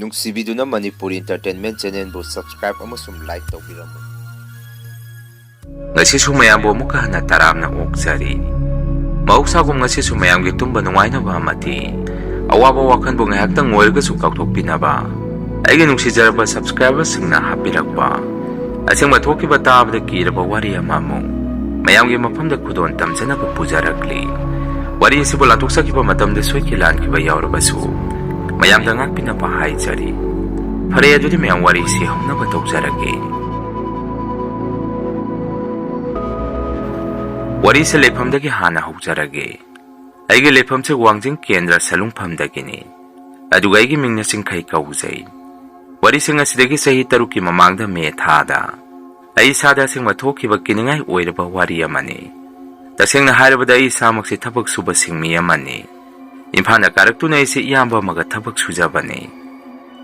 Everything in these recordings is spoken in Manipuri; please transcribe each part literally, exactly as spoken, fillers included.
ꯅꯨꯡꯁꯤꯕꯤꯗꯨꯅ ꯃꯅꯤꯄꯨꯔꯤ Entertainment Channelꯕꯨ subscribe ꯑꯃꯁꯨꯡ like ꯇꯧꯕꯤꯔꯝꯃꯨ꯫ ꯉꯁꯤꯁꯨ ꯃꯌꯥꯝꯕꯨ ꯑꯃꯨꯛꯀ ꯍꯟꯅ ꯇꯔꯥꯝꯅ ꯑꯣꯛꯆꯔꯤ꯫ ꯃꯍꯧꯁꯥꯒꯨꯝ ꯉꯁꯤꯁꯨ ꯃꯌꯥꯝꯒꯤ ꯇꯨꯝꯕ ꯅꯨꯡꯉꯥꯏꯅꯕ ꯑꯃꯗꯤ ꯑꯋꯥꯕ ꯋꯥꯈꯜꯕꯨ ꯉꯥꯏꯍꯥꯛꯇꯪ ꯑꯣꯏꯔꯒꯁꯨ ꯀꯥꯎꯊꯣꯛꯄꯤꯅꯕ ꯑꯩꯒꯤ ꯅꯨꯡꯁꯤꯖꯔꯕ subscriberꯁꯤꯡꯅ ꯍꯥꯞꯄꯤꯔꯛꯄ ꯑꯁꯦꯡꯕ ꯊꯣꯛꯈꯤꯕ ꯇꯥꯕꯗ ꯀꯤꯔꯕ ꯋꯥꯔꯤ ꯑꯃ ꯑꯃꯨꯛ ꯃꯌꯥꯝꯒꯤ ꯃꯐꯝꯗ ꯈꯨꯗꯣꯜ ꯇꯝꯖꯅꯕ ꯄꯨꯖꯔꯛꯂꯤ꯫ ꯋꯥꯔꯤ ꯑꯁꯤꯕꯨ ꯂꯥꯟꯊꯣꯛꯆꯈꯤꯕ ꯃꯇꯝꯗ ꯁꯣꯏꯈꯤ ꯂꯥꯟꯈꯤꯕ ꯌꯥꯎꯔꯕꯁꯨ ꯃꯌꯥꯝꯗ ꯉꯥꯛꯄꯤꯅꯕ ꯍꯥꯏꯖꯔꯤ꯫ ꯐꯔꯦ, ꯑꯗꯨꯗꯤ ꯃꯌꯥꯝ ꯋꯥꯔꯤꯁꯤ ꯍꯧꯅꯕ ꯇꯧꯖꯔꯒꯦ꯫ ꯋꯥꯔꯤꯁꯦ ꯂꯩꯐꯝꯗꯒꯤ ꯍꯥꯟꯅ ꯍꯧꯖꯔꯒꯦ꯫ ꯑꯩꯒꯤ ꯂꯩꯐꯝꯁꯦ ꯋꯥꯡꯖꯤꯡ ꯀꯦꯟꯗ꯭ꯔ ꯁꯂꯨꯡꯐꯝꯗꯒꯤꯅꯤ꯫ ꯑꯗꯨꯒ ꯑꯩꯒꯤ ꯃꯤꯡꯅ ꯆꯤꯡꯈꯩ ꯀꯧꯖꯩ꯫ ꯋꯥꯔꯤꯁꯤꯡ ꯑꯁꯤꯗꯒꯤ ꯆꯍꯤ ꯇꯔꯨꯛꯀꯤ ꯃꯃꯥꯡꯗ ꯃꯦ ꯊꯥꯗ ꯑꯩ ꯏꯁꯥꯗ ꯑꯁꯦꯡꯕ ꯊꯣꯛꯈꯤꯕ ꯀꯤꯅꯤꯡꯉꯥꯏ ꯑꯣꯏꯔꯕ ꯋꯥꯔꯤ ꯑꯃꯅꯤ꯫ ꯇꯁꯦꯡꯅ ꯍꯥꯏꯔꯕꯗ ꯑꯩ ꯏꯁꯥꯃꯛꯁꯦ ꯊꯕꯛ ꯁꯨꯕ ꯁꯤꯡꯃꯤ ꯑꯃꯅꯤ꯫ ꯏꯝꯐꯥꯜꯗ ꯀꯥꯔꯛꯇꯨꯅ ꯑꯩꯁꯦ ꯏꯌꯥꯝꯕ ꯑꯃꯒ ꯊꯕꯛ ꯁꯨꯖꯕꯅꯤ꯫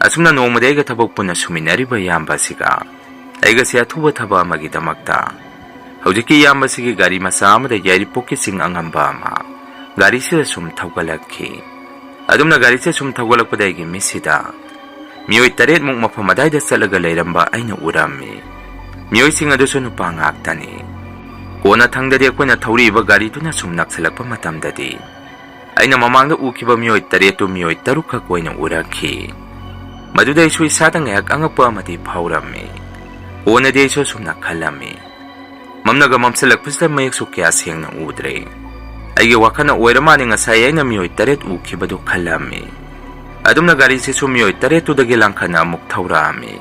ꯑꯁꯨꯝꯅ ꯅꯣꯡꯃꯗꯤ ꯑꯩꯒ ꯊꯕꯛ ꯄꯨꯟꯅ ꯁꯨꯃꯤꯟꯅꯔꯤꯕ ꯏꯌꯥꯝꯕ ꯑꯁꯤꯒ ꯑꯩꯒꯁꯦ ꯑꯊꯨꯕ ꯊꯕꯛ ꯑꯃꯒꯤꯗꯃꯛꯇ ꯍꯧꯖꯤꯛꯀꯤ ꯏꯌꯥꯝꯕꯁꯤꯒꯤ ꯒꯥꯔꯤ ꯃꯆꯥ ꯑꯃꯗ ꯌꯥꯏꯔꯤꯄꯣꯛꯀꯤ ꯆꯤꯡ ꯑꯉꯝꯕ ꯑꯃ ꯒꯥꯔꯤꯁꯤꯗ ꯁꯨꯝ ꯊꯧꯒꯠꯂꯛꯈꯤ꯫ ꯑꯗꯨꯝꯅ ꯒꯥꯔꯤꯁꯦ ꯁꯨꯝ ꯊꯧꯒꯠꯂꯛꯄꯗ ꯑꯩꯒꯤ ꯃꯤꯠꯁꯤꯗ ꯃꯤꯑꯣꯏ ꯇꯔꯦꯠꯃꯨꯛ ꯃꯐꯝ ꯑꯗꯥꯏꯗ ꯆꯠꯂꯒ ꯂꯩꯔꯝꯕ ꯑꯩꯅ ꯎꯔꯝꯃꯤ꯫ ꯃꯤꯑꯣꯏꯁꯤꯡ ꯑꯗꯨꯁꯨ ꯅꯨꯄꯥ ꯉꯥꯛꯇꯅꯤ꯫ ꯀꯣꯟꯅ ꯊꯪꯗꯗꯤ ꯑꯩꯈꯣꯏꯅ ꯊꯧꯔꯤꯕ ꯒꯥꯔꯤꯗꯨꯅ ꯁꯨꯝ ꯅꯛꯁꯤꯜꯂꯛꯄ ꯃꯇꯝꯗꯗꯤ ꯑꯩꯅ ꯃꯃꯥꯡꯗ ꯎꯈꯤꯕ ꯃꯤꯑꯣꯏ ꯇꯔꯦꯠꯇꯨ ꯃꯤꯑꯣꯏ ꯇꯔꯨꯛꯈꯛ ꯑꯣꯏꯅ ꯎꯔꯛꯈꯤ꯫ ꯃꯗꯨꯗ ꯑꯩꯁꯨ ꯏꯁꯥꯗ ꯉꯥꯏꯍꯥꯛ ꯑꯉꯛꯄ ꯑꯃꯗꯤ ꯐꯥꯎꯔꯝꯃꯤ꯫ ꯀꯣꯟꯅꯗꯤ ꯑꯩꯁꯨ ꯑꯁꯨꯝꯅ ꯈꯜꯂꯝꯃꯤ, ꯃꯝꯅꯒ ꯃꯝꯁꯤꯜꯂꯛꯄꯁꯤꯗ ꯃꯌꯦꯛꯁꯨ ꯀꯌꯥ ꯁꯦꯡꯅ ꯎꯗ꯭ꯔꯦ꯫ ꯑꯩꯒꯤ ꯋꯥꯈꯜꯅ ꯑꯣꯏꯔ ꯃꯥꯜꯂꯦ ꯉꯁꯥꯏ ꯑꯩꯅ ꯃꯤꯑꯣꯏ ꯇꯔꯦꯠ ꯎꯈꯤꯕꯗꯨ ꯈꯜꯂꯝꯃꯤ꯫ ꯑꯗꯨꯝꯅ ꯒꯥꯔꯤꯁꯤꯁꯨ ꯃꯤꯑꯣꯏ ꯇꯔꯦꯠꯇꯨꯗꯒꯤ ꯂꯥꯡꯈꯠꯅ ꯑꯃꯨꯛ ꯊꯧꯔꯛꯑꯝꯃꯤ꯫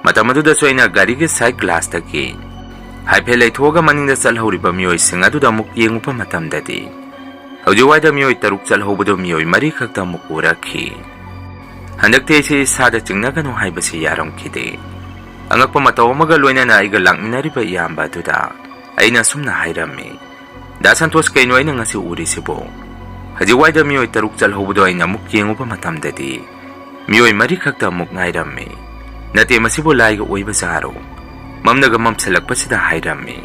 ꯃꯇꯝ ꯑꯗꯨꯗꯁꯨ ꯑꯩꯅ ꯒꯥꯔꯤꯒꯤ side glassꯇꯒꯤ ꯍꯥꯏꯐꯦꯠ ꯂꯩꯊꯣꯛꯑꯒ ꯃꯅꯤꯡꯗ ꯆꯠꯍꯧꯔꯤꯕ ꯃꯤꯑꯣꯏꯁꯤꯡ ꯑꯗꯨꯗ ꯑꯃꯨꯛ ꯌꯦꯡꯉꯨꯕ ꯃꯇꯝꯗꯗꯤ ꯍꯧꯖꯤꯛꯋꯥꯏꯗ ꯃꯤꯑꯣꯏ ꯇꯔꯨꯛ ꯆꯠꯍꯧꯕꯗꯨ ꯃꯤꯑꯣꯏ ꯃꯔꯤꯈꯛꯇ ꯑꯃꯨꯛ ꯎꯔꯛꯈꯤ꯫ ꯍꯟꯗꯛꯇꯤ ꯑꯩꯁꯦ ꯏꯁꯥꯗ ꯆꯤꯡꯅꯒꯅꯨ ꯍꯥꯏꯕꯁꯤ ꯌꯥꯔꯝꯈꯤꯗꯦ꯫ ꯑꯉꯛꯄ ꯃꯇꯧ ꯑꯃꯒ ꯂꯣꯏꯅꯅ ꯑꯩꯒ ꯂꯥꯛꯃꯤꯟꯅꯔꯤꯕ ꯏꯌꯥꯝꯕ ꯑꯗꯨꯗ ꯑꯩꯅ ꯑꯁꯨꯝꯅ ꯍꯥꯏꯔꯝꯃꯤ, "ꯗꯥ ꯁꯟꯇꯣꯁ, ꯀꯩꯅꯣ ꯑꯩꯅ ꯉꯁꯤ ꯎꯔꯤꯁꯤꯕꯨ? ꯍꯧꯖꯤꯛꯋꯥꯏꯗ ꯃꯤꯑꯣꯏ ꯇꯔꯨꯛ ꯆꯠꯍꯧꯕꯗꯣ ꯑꯩꯅ ꯑꯃꯨꯛ ꯌꯦꯡꯉꯨꯕ ꯃꯇꯝꯗꯗꯤ ꯃꯤꯑꯣꯏ ꯃꯔꯤꯈꯛꯇ ꯑꯃꯨꯛ ꯉꯥꯏꯔꯝꯃꯤ꯫ ꯅꯠꯇꯦ, ꯃꯁꯤꯕꯨ ꯂꯥꯏꯒ ꯑꯣꯏꯕ ꯖꯥꯔꯣ?" ꯃꯝꯅꯒ ꯃꯝꯁꯤꯜꯂꯛꯄꯁꯤꯗ ꯍꯥꯏꯔꯝꯃꯤ꯫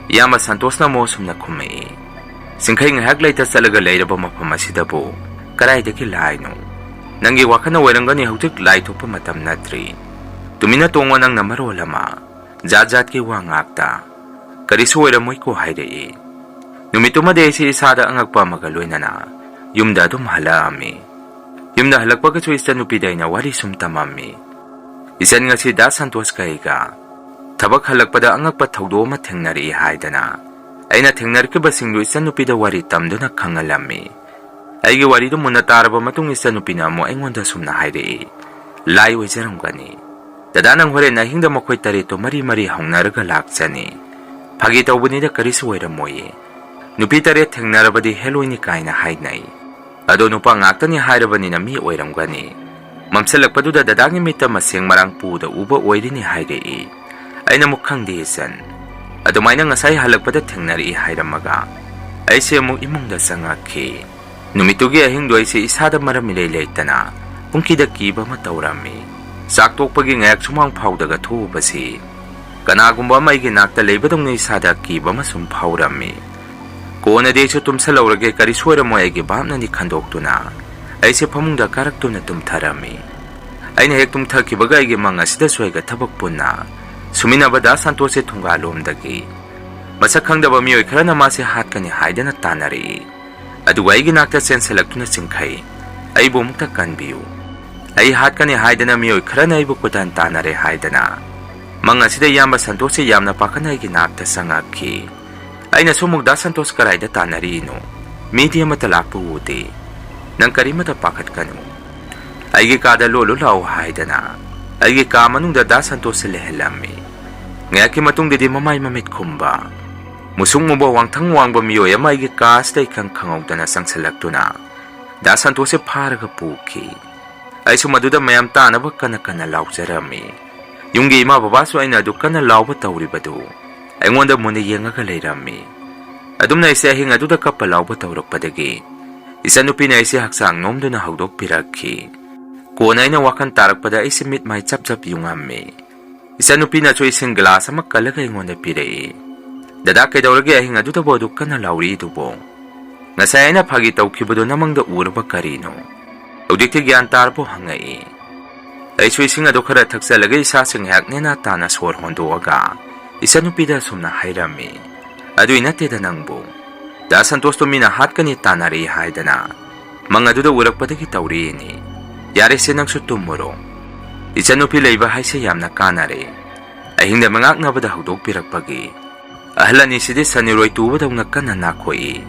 ꯏꯌꯥꯝꯕ ꯁꯟꯇꯣꯁꯅ ꯑꯃꯨꯛ ꯑꯁꯨꯝꯅ ꯈꯨꯝꯃꯛꯏ, "ꯆꯤꯡꯈꯩ ꯉꯥꯏꯍꯥꯛ ꯂꯩꯇ ꯆꯠꯂꯒ ꯂꯩꯔꯕ ꯃꯐꯝ ꯑꯁꯤꯗꯕꯨ ꯀꯗꯥꯏꯗꯒꯤ ꯂꯥꯏꯅꯣ? "ꯅꯪꯒꯤ ꯋꯥꯈꯜꯅ ꯑꯣꯏꯔꯝꯒꯅꯤ, ꯍꯧꯖꯤꯛ ꯂꯥꯏ ꯊꯣꯛꯄ ꯃꯇꯝ ꯅꯠꯇ꯭ꯔꯤ꯫ ꯇꯨꯃꯤꯟꯅ ꯇꯣꯡꯉꯣ, ꯅꯪꯅ ꯃꯔꯣꯜ ꯑꯃ꯫ ꯖꯥꯠ ꯖꯥꯠꯀꯤ ꯋꯥ ꯉꯥꯛꯇ꯫ ꯀꯔꯤꯁꯨ ꯑꯣꯏꯔꯝꯃꯣꯏꯀꯣ" ꯍꯥꯏꯔꯛꯏ꯫ ꯅꯨꯃꯤꯠꯇꯨꯃꯗꯤ ꯑꯩꯁꯦ ꯏꯁꯥꯗ ꯑꯉꯛꯄ ꯑꯃꯒ ꯂꯣꯏꯅꯅ ꯌꯨꯝꯗ ꯑꯗꯨꯝ ꯍꯜꯂꯛꯑꯝꯃꯤ꯫ ꯌꯨꯝꯗ ꯍꯜꯂꯛꯄꯒꯁꯨ ꯏꯆꯟꯅꯨꯄꯤꯗ ꯑꯩꯅ ꯋꯥꯔꯤ ꯁꯨꯝ ꯇꯝꯃꯝꯃꯤ꯫ "ꯏꯆꯟ, ꯉꯁꯤ ꯗꯥ ꯁꯟꯇꯣꯁꯀ ꯑꯩꯒ ꯊꯕꯛ ꯍꯜꯂꯛꯄꯗ ꯑꯉꯛꯄ ꯊꯧꯗꯣꯛ ꯑꯃ ꯊꯦꯡꯅꯔꯛꯏ" ꯍꯥꯏꯗꯅ ꯑꯩꯅ ꯊꯦꯡꯅꯔꯛꯈꯤꯕꯁꯤꯡꯗꯨ ꯏꯆꯟꯅꯨꯄꯤꯗ ꯋꯥꯔꯤ ꯇꯝꯗꯨꯅ ꯈꯪꯍꯜꯂꯝꯃꯤ꯫ ꯑꯩꯒꯤ ꯋꯥꯔꯤꯗꯨ ꯃꯨꯟꯅ ꯇꯥꯔꯕ ꯃꯇꯨꯡ ꯏꯆꯟꯅꯨꯄꯤꯅ ꯑꯃꯨꯛ ꯑꯩꯉꯣꯟꯗ ꯁꯨꯝꯅ ꯍꯥꯏꯔꯛꯏ, "ꯂꯥꯏ ꯑꯣꯏꯖꯔꯝꯒꯅꯤ꯫ ꯗꯗꯥ, ꯅꯪ ꯍꯣꯔꯦꯟ ꯑꯍꯤꯡꯗ ꯃꯈꯣꯏ ꯇꯔꯦꯠꯇꯣ ꯃꯔꯤ ꯃꯔꯤ ꯍꯧꯅꯔꯒ ꯂꯥꯛꯆꯅꯤ꯫ ꯐꯥꯒꯤ ꯇꯧꯕꯅꯤꯗ, ꯀꯔꯤꯁꯨ ꯑꯣꯏꯔꯝꯃꯣꯏꯌꯦ꯫ ꯅꯨꯄꯤ ꯇꯔꯦꯠ ꯊꯦꯡꯅꯔꯕꯗꯤ ꯍꯦꯜꯂꯣꯏꯅꯤ ꯀꯥꯏꯅ ꯍꯥꯏꯅꯩ꯫ ꯑꯗꯣ ꯅꯨꯄꯥ ꯉꯥꯛꯇꯅꯤ ꯍꯥꯏꯔꯕꯅꯤꯅ ꯃꯤ ꯑꯣꯏꯔꯝꯒꯅꯤ꯫ ꯃꯝꯁꯤꯜꯂꯛꯄꯗꯨꯗ ꯗꯗꯥꯒꯤ ꯃꯤꯠꯇ ꯃꯁꯦꯡ ꯃꯔꯥꯡ ꯄꯨꯗ ꯎꯕ ꯑꯣꯏꯔꯤꯅꯤ" ꯍꯥꯏꯔꯛꯏ꯫ ꯑꯩꯅ ꯑꯃꯨꯛ, "ꯈꯪꯗꯦ ꯏꯆꯟ, ꯑꯗꯨꯃꯥꯏꯅ ꯉꯁꯥꯏ ꯍꯜꯂꯛꯄꯗ ꯊꯦꯡꯅꯔꯛꯏ" ꯍꯥꯏꯔꯝꯃꯒ ꯑꯩꯁꯦ ꯑꯃꯨꯛ ꯏꯃꯨꯡꯗ ꯆꯪꯉꯛꯈꯤ꯫ ꯅꯨꯃꯤꯠꯇꯨꯒꯤ ꯑꯍꯤꯡꯗꯣ ꯑꯩꯁꯦ ꯏꯁꯥꯗ ꯃꯔꯝ ꯏꯂꯩ ꯂꯩꯇꯅ ꯄꯨꯡꯀꯤꯗ ꯀꯤꯕ ꯑꯃ ꯇꯧꯔꯝꯃꯤ꯫ ꯆꯥꯛ ꯇꯣꯛꯄꯒꯤ ꯉꯥꯏꯍꯥꯛ ꯁꯨꯃꯥꯡ ꯐꯥꯎꯗꯒ ꯊꯣꯛꯎꯕꯁꯤ ꯀꯅꯥꯒꯨꯝꯕ ꯑꯃ ꯑꯩꯒꯤ ꯅꯥꯛꯇ ꯂꯩꯕꯗꯧꯅ ꯏꯁꯥꯗ ꯀꯤꯕ ꯑꯃ ꯁꯨꯝ ꯐꯥꯎꯔꯝꯃꯤ꯫ ꯀꯣꯟꯅꯗꯤ ꯑꯩꯁꯨ ꯇꯨꯝꯁꯜꯍꯧꯔꯒꯦ, ꯀꯔꯤꯁꯨ ꯑꯣꯏꯔꯝꯃꯣꯏ ꯑꯩꯒꯤ ꯚꯥꯞꯅꯅꯤ ꯈꯟꯗꯣꯛꯇꯨꯅ ꯑꯩꯁꯦ ꯐꯃꯨꯡꯗ ꯀꯥꯔꯛꯇꯨꯅ ꯇꯨꯝꯊꯔꯝꯃꯤ꯫ ꯑꯩꯅ ꯍꯦꯛ ꯇꯨꯝꯊꯈꯤꯕꯒ ꯑꯩꯒꯤ ꯃꯪ ꯑꯁꯤꯗꯁꯨ ꯑꯩꯒ ꯊꯕꯛ ꯄꯨꯟꯅ ꯁꯨꯃꯤꯟꯅꯕ ꯗꯥ ꯁꯟꯇꯣꯁꯁꯦ ꯊꯣꯡꯒꯥꯜꯂꯣꯝꯗꯒꯤ ꯃꯁꯛ ꯈꯪꯗꯕ ꯃꯤꯑꯣꯏ ꯈꯔꯅ ꯃꯥꯁꯦ ꯍꯥꯠꯀꯅꯤ ꯍꯥꯏꯗꯅ ꯇꯥꯟꯅꯔꯛꯏ꯫ ꯑꯗꯨꯒ ꯑꯩꯒꯤ ꯅꯥꯛꯇ ꯆꯦꯟꯁꯤꯜꯂꯛꯇꯨꯅ ꯆꯤꯡꯈꯩ, "ꯑꯩꯕꯨ ꯑꯃꯨꯛꯇ ꯀꯟꯕꯤꯌꯨ, ꯑꯩ ꯍꯥꯠꯀꯅꯤ" ꯍꯥꯏꯗꯅ ꯃꯤꯑꯣꯏ ꯈꯔꯅ ꯑꯩꯕꯨ ꯀꯣꯏꯇꯥꯟ ꯇꯥꯟꯅꯔꯦ ꯍꯥꯏꯗꯅ ꯃꯪ ꯑꯁꯤꯗ ꯏꯌꯥꯝꯕ ꯁꯟꯇꯣꯁꯁꯦ ꯌꯥꯝꯅ ꯄꯥꯈꯠꯅ ꯑꯩꯒꯤ ꯅꯥꯛꯇ ꯆꯪꯉꯛꯈꯤ꯫ ꯑꯩꯅꯁꯨ ꯑꯃꯨꯛ, "ꯗꯥ ꯁꯟꯇꯣꯁ ꯀꯗꯥꯏꯗ ꯇꯥꯟꯅꯔꯤꯅꯣ? ꯃꯤꯗꯤ ꯑꯃꯠꯇ ꯂꯥꯛꯄ ꯎꯗꯦ꯫ ꯅꯪ ꯀꯔꯤꯃꯠꯇ ꯄꯥꯈꯠꯀꯅꯨ꯫ ꯑꯩꯒꯤ ꯀꯥꯗ ꯂꯣꯠꯂꯨ ꯂꯥꯛꯑꯣ" ꯍꯥꯏꯗꯅ ꯑꯩꯒꯤ ꯀꯥ ꯃꯅꯨꯡꯗ ꯗꯥ ꯁꯟꯇꯣꯁꯁꯦ ꯂꯩꯍꯜꯂꯝꯃꯤ꯫ ꯉꯥꯏꯍꯥꯛꯀꯤ ꯃꯇꯨꯡꯗꯗꯤ ꯃꯃꯥꯏ ꯃꯃꯤꯠ ꯈꯨꯝꯕ, ꯃꯨꯁꯨꯛ ꯃꯨꯕ ꯋꯥꯡꯊꯪ ꯋꯥꯡꯕ ꯃꯤꯑꯣꯏ ꯑꯃ ꯑꯩꯒꯤ ꯀꯥ ꯑꯁꯤꯗ ꯏꯈꯪ ꯈꯪꯍꯧꯗꯅ ꯆꯪꯁꯤꯜꯂꯛꯇꯨꯅ ꯗꯥ ꯁꯟꯇꯣꯁꯁꯦ ꯐꯥꯔꯒ ꯄꯨꯈꯤ꯫ ꯑꯩꯁꯨ ꯃꯗꯨꯗ ꯃꯌꯥꯝ ꯇꯥꯅꯕ ꯀꯟꯅ ꯀꯟꯅ ꯂꯥꯎꯖꯔꯝꯃꯤ꯫ ꯌꯨꯝꯒꯤ ꯏꯃꯥ ꯕꯕꯥꯁꯨ ꯑꯩꯅ ꯑꯗꯨ ꯀꯟꯅ ꯂꯥꯎꯕ ꯇꯧꯔꯤꯕꯗꯨ ꯑꯩꯉꯣꯟꯗ ꯃꯨꯟꯅ ꯌꯦꯡꯉꯒ ꯂꯩꯔꯝꯃꯤ꯫ ꯑꯗꯨꯝꯅ ꯑꯩꯁꯦ ꯑꯍꯤꯡ ꯑꯗꯨꯗ ꯀꯞꯄ ꯂꯥꯎꯕ ꯇꯧꯔꯛꯄꯗꯒꯤ ꯏꯆꯟꯅꯨꯄꯤꯅ ꯑꯩꯁꯦ ꯍꯛꯆꯥꯡ ꯅꯣꯝꯗꯨꯅ ꯍꯧꯗꯣꯛꯄꯤꯔꯛꯈꯤ꯫ ꯀꯣꯟꯅ ꯑꯩꯅ ꯋꯥꯈꯜ ꯇꯥꯔꯛꯄꯗ ꯑꯩꯁꯦ ꯃꯤꯠ ꯃꯥꯏ ꯆꯞ ꯆꯞ ꯌꯨꯡꯉꯝꯃꯤ꯫ ꯏꯆꯟꯅꯨꯄꯤꯅꯁꯨ ꯏꯁꯤꯡ ꯒ꯭ꯂꯥꯁ ꯑꯃ ꯀꯜꯂꯒ ꯑꯩꯉꯣꯟꯗ ꯄꯤꯔꯛꯏ꯫ "ꯗꯗꯥ, ꯀꯩꯗꯧꯔꯒꯦ ꯑꯍꯤꯡ ꯑꯗꯨꯗꯕꯨ ꯑꯗꯨꯛ ꯀꯟꯅ ꯂꯥꯎꯔꯛꯏꯗꯨꯕꯣ? ꯉꯁꯥꯏ ꯑꯩꯅ ꯐꯥꯒꯤ ꯇꯧꯈꯤꯕꯗꯨ ꯅꯃꯪꯗ ꯎꯔꯕ ꯀꯔꯤꯅꯣ?" ꯍꯧꯖꯤꯛꯇꯤ ꯒ꯭ꯌꯥꯟ ꯇꯥꯔꯕꯣ ꯍꯪꯉꯛꯏ꯫ ꯑꯩꯁꯨ ꯏꯁꯤꯡ ꯑꯗꯨ ꯈꯔ ꯊꯛꯆꯜꯂꯒ ꯏꯁꯥꯁꯦ ꯉꯥꯏꯍꯥꯛ ꯅꯦꯅꯥ ꯇꯥꯅ ꯁꯣꯔ ꯍꯣꯟꯗꯣꯛꯑꯒ ꯏꯆꯟꯅꯨꯄꯤꯗ ꯑꯁꯨꯝꯅ ꯍꯥꯏꯔꯝꯃꯤ, "ꯑꯗꯨꯏ ꯅꯠꯇꯦꯗ ꯅꯪꯕꯨ꯫ ꯗꯥ ꯁꯟꯇꯣꯁꯇꯣ ꯃꯤꯅ ꯍꯥꯠꯀꯅꯤ ꯇꯥꯟꯅꯔꯛꯏ ꯍꯥꯏꯗꯅ ꯃꯪ ꯑꯗꯨꯗ ꯎꯔꯛꯄꯗꯒꯤ ꯇꯧꯔꯤꯅꯤ꯫ ꯌꯥꯔꯦꯁꯦ, ꯅꯪꯁꯨ ꯇꯨꯝꯃꯨꯔꯣ꯫ ꯏꯆꯟꯅꯨꯄꯤ ꯂꯩꯕ ꯍꯥꯏꯁꯦ ꯌꯥꯝꯅ ꯀꯥꯟꯅꯔꯦ꯫ ꯑꯍꯤꯡꯗ ꯃꯉꯥꯛꯅꯕꯗ ꯍꯧꯗꯣꯛꯄꯤꯔꯛꯄꯒꯤ ꯑꯍꯜ ꯑꯅꯤꯁꯤꯗꯤ ꯁꯟ ꯏꯔꯣꯏ ꯇꯨꯕꯗꯧꯅ ꯀꯟꯅ ꯅꯥꯈꯣꯛꯏ꯫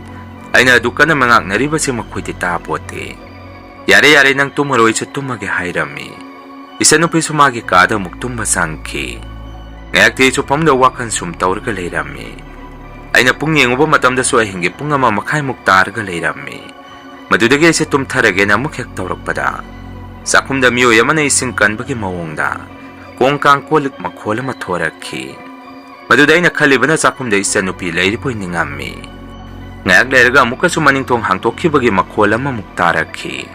ꯑꯩꯅ ꯑꯗꯨ ꯀꯟꯅ ꯃꯉꯥꯛꯅꯔꯤꯕꯁꯦ ꯃꯈꯣꯏꯗꯤ ꯇꯥꯄꯣꯠꯇꯦ꯫ ꯌꯥꯔꯦ, ꯌꯥꯔꯦ, ꯅꯪ ꯇꯨꯝꯃꯔꯣꯏꯁꯨ ꯇꯨꯝꯃꯒꯦ" ꯍꯥꯏꯔꯝꯃꯤ꯫ ꯏꯆꯟꯅꯨꯄꯤꯁꯨ ꯃꯥꯒꯤ ꯀꯥꯗ ꯑꯃꯨꯛ ꯇꯨꯝꯕ ꯆꯪꯈꯤ꯫ ꯉꯥꯏꯍꯥꯛꯇꯤ ꯑꯩꯁꯨ ꯐꯃꯨꯡꯗ ꯋꯥꯈꯜ ꯁꯨꯝ ꯇꯧꯔꯒ ꯂꯩꯔꯝꯃꯤ꯫ ꯑꯩꯅ ꯄꯨꯡ ꯌꯦꯡꯉꯨꯕ ꯃꯇꯝꯗꯁꯨ ꯑꯍꯤꯡꯒꯤ ꯄꯨꯡ ꯑꯃ ꯃꯈꯥꯏꯃꯨꯛ ꯇꯥꯔꯒ ꯂꯩꯔꯝꯃꯤ꯫ ꯃꯗꯨꯗꯒꯤ ꯑꯩꯁꯦ ꯇꯨꯝꯊꯔꯒꯦꯅ ꯑꯃꯨꯛ ꯍꯦꯛ ꯇꯧꯔꯛꯄꯗ, ꯆꯥꯛꯈꯨꯝꯗ ꯃꯤꯑꯣꯏ ꯑꯃꯅ ꯏꯁꯤꯡ ꯀꯟꯕꯒꯤ ꯃꯑꯣꯡꯗ ꯀꯣꯡ ꯀꯥꯡ ꯀꯣꯜꯂꯤꯛ ꯃꯈꯣꯜ ꯑꯃ ꯊꯣꯔꯛꯈꯤ꯫ ꯃꯗꯨꯗ ꯑꯩꯅ ꯈꯜꯂꯤꯕꯅ ꯆꯥꯛꯈꯨꯝꯗ ꯏꯆꯟꯅꯨꯄꯤ ꯂꯩꯔꯤꯕꯣꯏ ꯅꯤꯡꯉꯝꯃꯤ꯫ ꯉꯥꯏꯍꯥꯛ ꯂꯩꯔꯒ ꯑꯃꯨꯛꯀꯁꯨ ꯃꯅꯤꯡꯊꯣꯡ ꯍꯥꯡꯗꯣꯛꯈꯤꯕꯒꯤ ꯃꯈꯣꯜ ꯑꯃꯃꯨꯛ ꯇꯥꯔꯛꯈꯤ꯫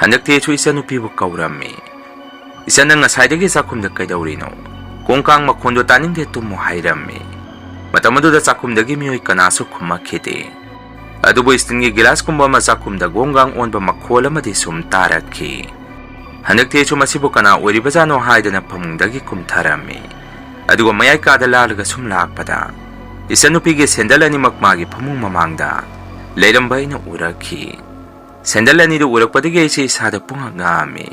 ꯍꯟꯗꯛꯇꯤ ꯑꯩꯁꯨ ꯏꯆꯟꯅꯨꯄꯤꯕꯨ ꯀꯧꯔꯝꯃꯤ꯫ "ꯏꯆꯟ, ꯅꯪ ꯉꯁꯥꯏꯗꯒꯤ ꯆꯥꯛꯈꯨꯝꯗ ꯀꯩꯗꯧꯔꯤꯅꯣ? ꯀꯣꯡ ꯀꯥꯡ ꯃꯈꯣꯟꯗꯣ ꯇꯥꯅꯤꯡꯗꯦ, ꯇꯨꯝꯃꯨ" ꯍꯥꯏꯔꯝꯃꯤ꯫ ꯃꯇꯝ ꯑꯗꯨꯗ ꯆꯥꯛꯈꯨꯝꯗꯒꯤ ꯃꯤꯑꯣꯏ ꯀꯅꯥꯁꯨ ꯈꯨꯝꯃꯛꯈꯤꯗꯦ꯫ ꯑꯗꯨꯕꯨ ꯏꯁꯇꯤꯜꯒꯤ ꯒꯤꯂꯥꯁꯀꯨꯝꯕ ꯑꯃ ꯆꯥꯛꯈꯨꯝꯗ ꯒꯣꯡ ꯒꯥꯡ ꯑꯣꯟꯕ ꯃꯈꯣꯜ ꯑꯃꯗꯤ ꯁꯨꯝ ꯇꯥꯔꯛꯈꯤ꯫ ꯍꯟꯗꯛꯇꯤ ꯑꯩꯁꯨ ꯃꯁꯤꯕꯨ ꯀꯅꯥ ꯑꯣꯏꯔꯤꯕꯖꯥꯠꯅꯣ ꯍꯥꯏꯗꯅ ꯐꯃꯨꯡꯗꯒꯤ ꯀꯨꯝꯊꯔꯝꯃꯤ꯫ ꯑꯗꯨꯒ ꯃꯌꯥꯏ ꯀꯥꯗ ꯂꯥꯜꯂꯒ ꯁꯨꯝ ꯂꯥꯛꯄꯗ, ꯏꯆꯟꯅꯨꯄꯤꯒꯤ ꯁꯦꯟꯗꯜ ꯑꯅꯤꯃꯛ ꯃꯥꯒꯤ ꯐꯃꯨꯡ ꯃꯃꯥꯡꯗ ꯂꯩꯔꯝꯕ ꯑꯩꯅ ꯎꯔꯛꯈꯤ꯫ ꯁꯦꯟꯗꯜ ꯑꯅꯤꯗꯨ ꯎꯔꯛꯄꯗꯒꯤ ꯑꯩꯁꯦ ꯏꯁꯥꯗ ꯄꯨꯡꯉꯛ ꯉꯛꯑꯝꯃꯤ꯫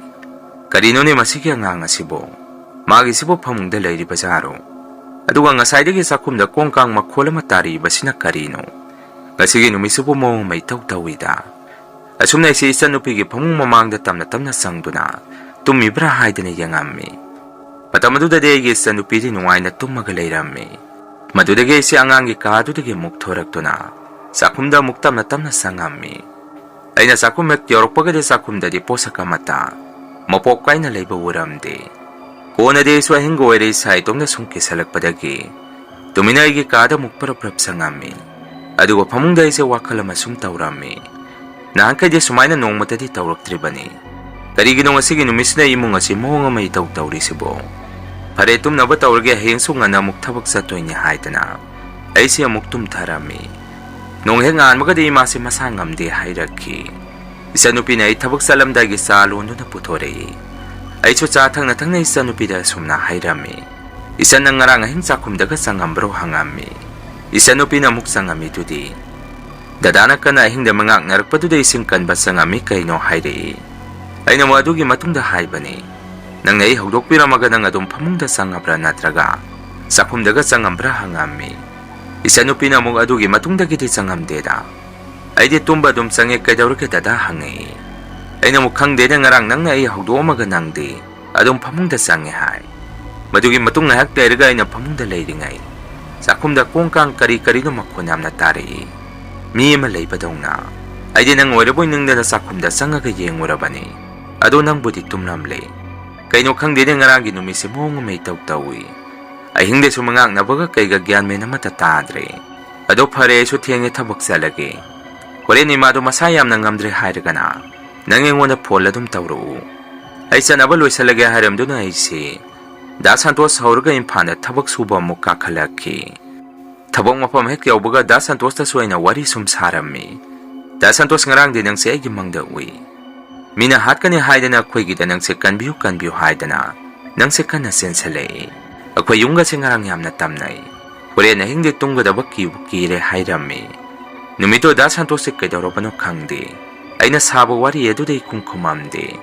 "ꯀꯔꯤꯅꯣꯅꯦ ꯃꯁꯤꯒꯤ ꯑꯉꯥꯡ ꯑꯁꯤꯕꯨ? ꯃꯥꯒꯤꯁꯤꯕꯨ ꯐꯃꯨꯡꯗ ꯂꯩꯔꯤꯕꯖꯥꯔꯣ? ꯑꯗꯨꯒ ꯉꯁꯥꯏꯗꯒꯤ ꯆꯥꯛꯈꯨꯝꯗ ꯀꯣꯡ ꯀꯥꯡ ꯃꯈꯣꯜ ꯑꯃ ꯇꯥꯔꯤꯕꯁꯤꯅ ꯀꯔꯤꯅꯣ? ꯉꯁꯤꯒꯤ ꯅꯨꯃꯤꯠꯁꯤꯕꯨ ꯃꯑꯣꯡ ꯑꯃ ꯏꯇꯧ ꯇꯧꯏꯗ"꯫ ꯑꯁꯨꯝꯅ ꯑꯩꯁꯦ ꯏꯆꯟꯅꯨꯄꯤꯒꯤ ꯐꯃꯨꯡ ꯃꯃꯥꯡꯗ ꯇꯞꯅ ꯇꯞꯅ ꯆꯪꯗꯨꯅ ꯇꯨꯝꯃꯤꯕ꯭ꯔꯥ ꯍꯥꯏꯗꯅ ꯌꯦꯡꯉꯝꯃꯤ꯫ ꯃꯇꯝ ꯑꯗꯨꯗꯗꯤ ꯑꯩꯒꯤ ꯏꯆꯟꯅꯨꯄꯤꯗꯤ ꯅꯨꯡꯉꯥꯏꯅ ꯇꯨꯝꯃꯒ ꯂꯩꯔꯝꯃꯤ꯫ ꯃꯗꯨꯗꯒꯤ ꯑꯩꯁꯦ ꯑꯉꯥꯡꯒꯤ ꯀꯥꯗꯨꯗꯒꯤ ꯑꯃꯨꯛ ꯊꯣꯔꯛꯇꯨꯅ ꯆꯥꯛꯈꯨꯝꯗ ꯑꯃꯨꯛ ꯇꯞꯅ ꯇꯞꯅ ꯆꯪꯉꯝꯃꯤ꯫ ꯑꯩꯅ ꯆꯥꯛꯈꯨꯝ ꯍꯦꯛ ꯌꯧꯔꯛꯄꯒꯗꯤ ꯆꯥꯛꯈꯨꯝꯗꯗꯤ ꯄꯣꯠꯁꯛ ꯑꯃꯠꯇ ꯃꯄꯣꯞ ꯀꯥꯏꯅ ꯂꯩꯕ ꯎꯔꯝꯗꯦ꯫ ꯀꯣꯟꯅꯗꯤ ꯑꯩꯁꯨ ꯑꯍꯤꯡꯒ ꯑꯣꯏꯔꯦ ꯏꯁꯥ ꯏꯇꯣꯝꯇ ꯁꯨꯝ ꯀꯤꯁꯜꯂꯛꯄꯗꯒꯤ ꯇꯨꯃꯤꯟꯅ ꯑꯩꯒꯤ ꯀꯥꯗ ꯑꯃꯨꯛ ꯄꯔꯞ ꯄꯔꯞ ꯆꯪꯉꯝꯃꯤ꯫ ꯑꯗꯨꯒ ꯐꯃꯨꯡꯗ ꯑꯩꯁꯦ ꯋꯥꯈꯜ ꯑꯃ ꯁꯨꯝ ꯇꯧꯔꯝꯃꯤ꯫ ꯅꯍꯥꯟꯈꯩꯗꯤ ꯁꯨꯃꯥꯏꯅ ꯅꯣꯡꯃꯇꯗꯤ ꯇꯧꯔꯛꯇ꯭ꯔꯤꯕꯅꯤ꯫ ꯀꯔꯤꯒꯤꯅꯣ ꯉꯁꯤꯒꯤ ꯅꯨꯃꯤꯠꯁꯤꯅ ꯏꯃꯨꯡ ꯑꯁꯤ ꯃꯑꯣꯡ ꯑꯃ ꯏꯇꯧ ꯇꯧꯔꯤꯁꯤꯕꯣ? ꯐꯔꯦ, ꯇꯨꯝꯅꯕ ꯇꯧꯔꯒꯦ, ꯍꯌꯦꯡꯁꯨ ꯉꯟꯅ ꯑꯃꯨꯛ ꯊꯕꯛ ꯆꯠꯇꯣꯏꯅꯤ ꯍꯥꯏꯗꯅ ꯑꯩꯁꯦ ꯑꯃꯨꯛ ꯇꯨꯝꯊꯔꯝꯃꯤ꯫ ꯅꯣꯡ ꯍꯦꯛ ꯉꯥꯟꯕꯒꯗꯤ ꯏꯃꯥꯁꯦ ꯃꯁꯥ ꯉꯝꯗꯦ ꯍꯥꯏꯔꯛꯈꯤ꯫ ꯏꯆꯟꯅꯨꯄꯤꯅ ꯑꯩ ꯊꯕꯛ ꯆꯠꯂꯝꯗꯥꯏꯒꯤ ꯆꯥ ꯂꯣꯟꯗꯨꯅ ꯄꯨꯊꯣꯔꯛꯏ꯫ ꯑꯩꯁꯨ ꯆꯥ ꯊꯛꯅ ꯊꯛꯅ ꯏꯆꯟꯅꯨꯄꯤꯗ ꯑꯁꯨꯝꯅ ꯍꯥꯏꯔꯝꯃꯤ, "ꯏꯆꯟ, ꯅꯪ ꯉꯔꯥꯡ ꯑꯍꯤꯡ ꯆꯥꯛꯈꯨꯝꯗꯒ ꯆꯪꯉꯝꯕ꯭ꯔꯣ?" ꯍꯪꯉꯝꯃꯤ꯫ ꯏꯆꯟꯅꯨꯄꯤꯅ ꯑꯃꯨꯛ ꯆꯪꯉꯝꯃꯤꯗꯨꯗꯤ꯫ ꯗꯗꯥꯅ ꯀꯟꯅ ꯑꯍꯤꯡꯗ ꯃꯉꯥꯛꯅꯔꯛꯄꯗꯨꯗ ꯏꯁꯤꯡ ꯀꯟꯕ ꯆꯪꯉꯝꯃꯤ ꯀꯩꯅꯣ ꯍꯥꯏꯔꯛꯏ꯫ ꯑꯩꯅ ꯑꯃꯨꯛ ꯑꯗꯨꯒꯤ ꯃꯇꯨꯡꯗ ꯍꯥꯏꯕꯅꯤ, "ꯅꯪꯅ ꯑꯩ ꯍꯧꯗꯣꯛꯄꯤꯔꯝꯃꯒ ꯅꯪ ꯑꯗꯨꯝ ꯐꯃꯨꯡꯗ ꯆꯪꯉꯕ꯭ꯔꯥ ꯅꯠꯇ꯭ꯔꯒ ꯆꯥꯛꯈꯨꯝꯗꯒ ꯆꯪꯉꯝꯕ꯭ꯔꯥ?" ꯍꯪꯉꯝꯃꯤ꯫ ꯏꯆꯟꯅꯨꯄꯤꯅ ꯑꯃꯨꯛ ꯑꯗꯨꯒꯤ ꯃꯇꯨꯡꯗꯒꯤꯗꯤ ꯆꯪꯉꯝꯗꯦꯗ꯫ "ꯑꯩꯗꯤ ꯇꯨꯝꯕ ꯑꯗꯨꯝ ꯆꯪꯉꯦ, ꯀꯩꯗꯧꯔꯒꯦ ꯗꯗꯥ?" ꯍꯪꯉꯛꯏ꯫ ꯑꯩꯅ ꯑꯃꯨꯛ, "ꯈꯪꯗꯦꯅꯦ, ꯉꯔꯥꯡ ꯅꯪꯅ ꯑꯩ ꯍꯧꯗꯣꯛꯑꯝꯃꯒ ꯅꯪꯗꯤ ꯑꯗꯨꯝ ꯐꯃꯨꯡꯗ ꯆꯪꯉꯦ ꯍꯥꯏ꯫ ꯃꯗꯨꯒꯤ ꯃꯇꯨꯡ ꯉꯥꯏꯍꯥꯛ ꯂꯩꯔꯒ ꯑꯩꯅ ꯐꯃꯨꯡꯗ ꯂꯩꯔꯤꯉꯩ ꯆꯥꯛꯈꯨꯝꯗ ꯀꯣꯡ ꯀꯥꯡ ꯀꯔꯤ ꯀꯔꯤꯅꯣ ꯃꯈꯣꯟ ꯌꯥꯝꯅ ꯇꯥꯔꯛꯏ, ꯃꯤ ꯑꯃ ꯂꯩꯕꯗꯧꯅ꯫ ꯑꯩꯗꯤ ꯅꯪ ꯑꯣꯏꯔꯕꯣꯏ ꯅꯤꯡꯗꯅ ꯆꯥꯛꯈꯨꯝꯗ ꯆꯪꯉꯒ ꯌꯦꯡꯉꯨꯔꯕꯅꯤ, ꯑꯗꯣ ꯅꯪꯕꯨꯗꯤ ꯇꯨꯝꯂꯝꯂꯦ꯫ ꯀꯩꯅꯣ ꯈꯪꯗꯦꯅꯦ, ꯉꯔꯥꯡꯒꯤ ꯅꯨꯃꯤꯠꯁꯦ ꯃꯑꯣꯡ ꯑꯃ ꯏꯇꯧ ꯇꯧꯏ꯫ ꯑꯍꯤꯡꯗꯁꯨ ꯃꯉꯥꯛꯅꯕꯒ ꯀꯩꯒ ꯒ꯭ꯌꯥꯟ ꯃꯦꯟ ꯑꯃꯠꯇ ꯇꯥꯗ꯭ꯔꯦ꯫ ꯑꯗꯣ ꯐꯔꯦ, ꯑꯩꯁꯨ ꯊꯦꯡꯉꯦ, ꯊꯕꯛ ꯆꯠꯂꯒꯦ꯫ ꯍꯣꯔꯦꯟ ꯏꯃꯥꯗꯣ ꯃꯁꯥ ꯌꯥꯝꯅ ꯉꯝꯗ꯭ꯔꯦ ꯍꯥꯏꯔꯒꯅ ꯅꯪ ꯑꯩꯉꯣꯟꯗ ꯐꯣꯟ ꯑꯗꯨꯝ ꯇꯧꯔꯛꯎ꯫ ꯑꯩ ꯆꯠꯅꯕ ꯂꯣꯏꯁꯤꯜꯂꯒꯦ" ꯍꯥꯏꯔꯝꯗꯨꯅ ꯑꯩꯁꯦ ꯗꯥ ꯁꯟꯇꯣꯁ ꯍꯧꯔꯒ ꯏꯝꯐꯥꯜꯗ ꯊꯕꯛ ꯁꯨꯕ ꯑꯃꯨꯛ ꯀꯥꯈꯠꯂꯛꯈꯤ꯫ ꯊꯕꯛ ꯃꯐꯝ ꯍꯦꯛ ꯌꯧꯕꯒ ꯗꯥ ꯁꯟꯇꯣꯁꯇꯁꯨ ꯑꯩꯅ ꯋꯥꯔꯤ ꯁꯨꯝ ꯁꯥꯔꯝꯃꯤ꯫ "ꯗꯥ ꯁꯟꯇꯣꯁ, ꯉꯔꯥꯡꯗꯤ ꯅꯪꯁꯦ ꯑꯩꯒꯤ ꯃꯪꯗ ꯎꯏ꯫ ꯃꯤꯅ ꯍꯥꯠꯀꯅꯤ ꯍꯥꯏꯗꯅ ꯑꯩꯈꯣꯏꯒꯤꯗ ꯅꯪꯁꯦ ꯀꯟꯕꯤꯌꯨ ꯀꯟꯕꯤꯌꯨ ꯍꯥꯏꯗꯅ ꯅꯪꯁꯦ ꯀꯟꯅ ꯆꯦꯟꯁꯤꯜꯂꯛꯏ꯫ ꯑꯩꯈꯣꯏ ꯌꯨꯝꯒꯁꯦ ꯉꯔꯥꯡ ꯌꯥꯝꯅ ꯇꯝꯅꯩ꯫ ꯍꯣꯔꯦꯟ ꯑꯍꯤꯡꯗꯤ ꯇꯨꯝꯒꯗꯕ ꯀꯤꯕꯨ ꯀꯤꯔꯦ" ꯍꯥꯏꯔꯝꯃꯤ꯫ ꯅꯨꯃꯤꯠꯇꯣ ꯗꯥ ꯁꯟꯇꯣꯁꯁꯦ ꯀꯩꯗꯧꯔꯕꯅꯣ ꯈꯪꯗꯦ, ꯑꯩꯅ ꯁꯥꯕ ꯋꯥꯔꯤ ꯑꯗꯨꯗ ꯏꯈꯨꯝ ꯈꯨꯝꯃꯝꯗꯦ꯫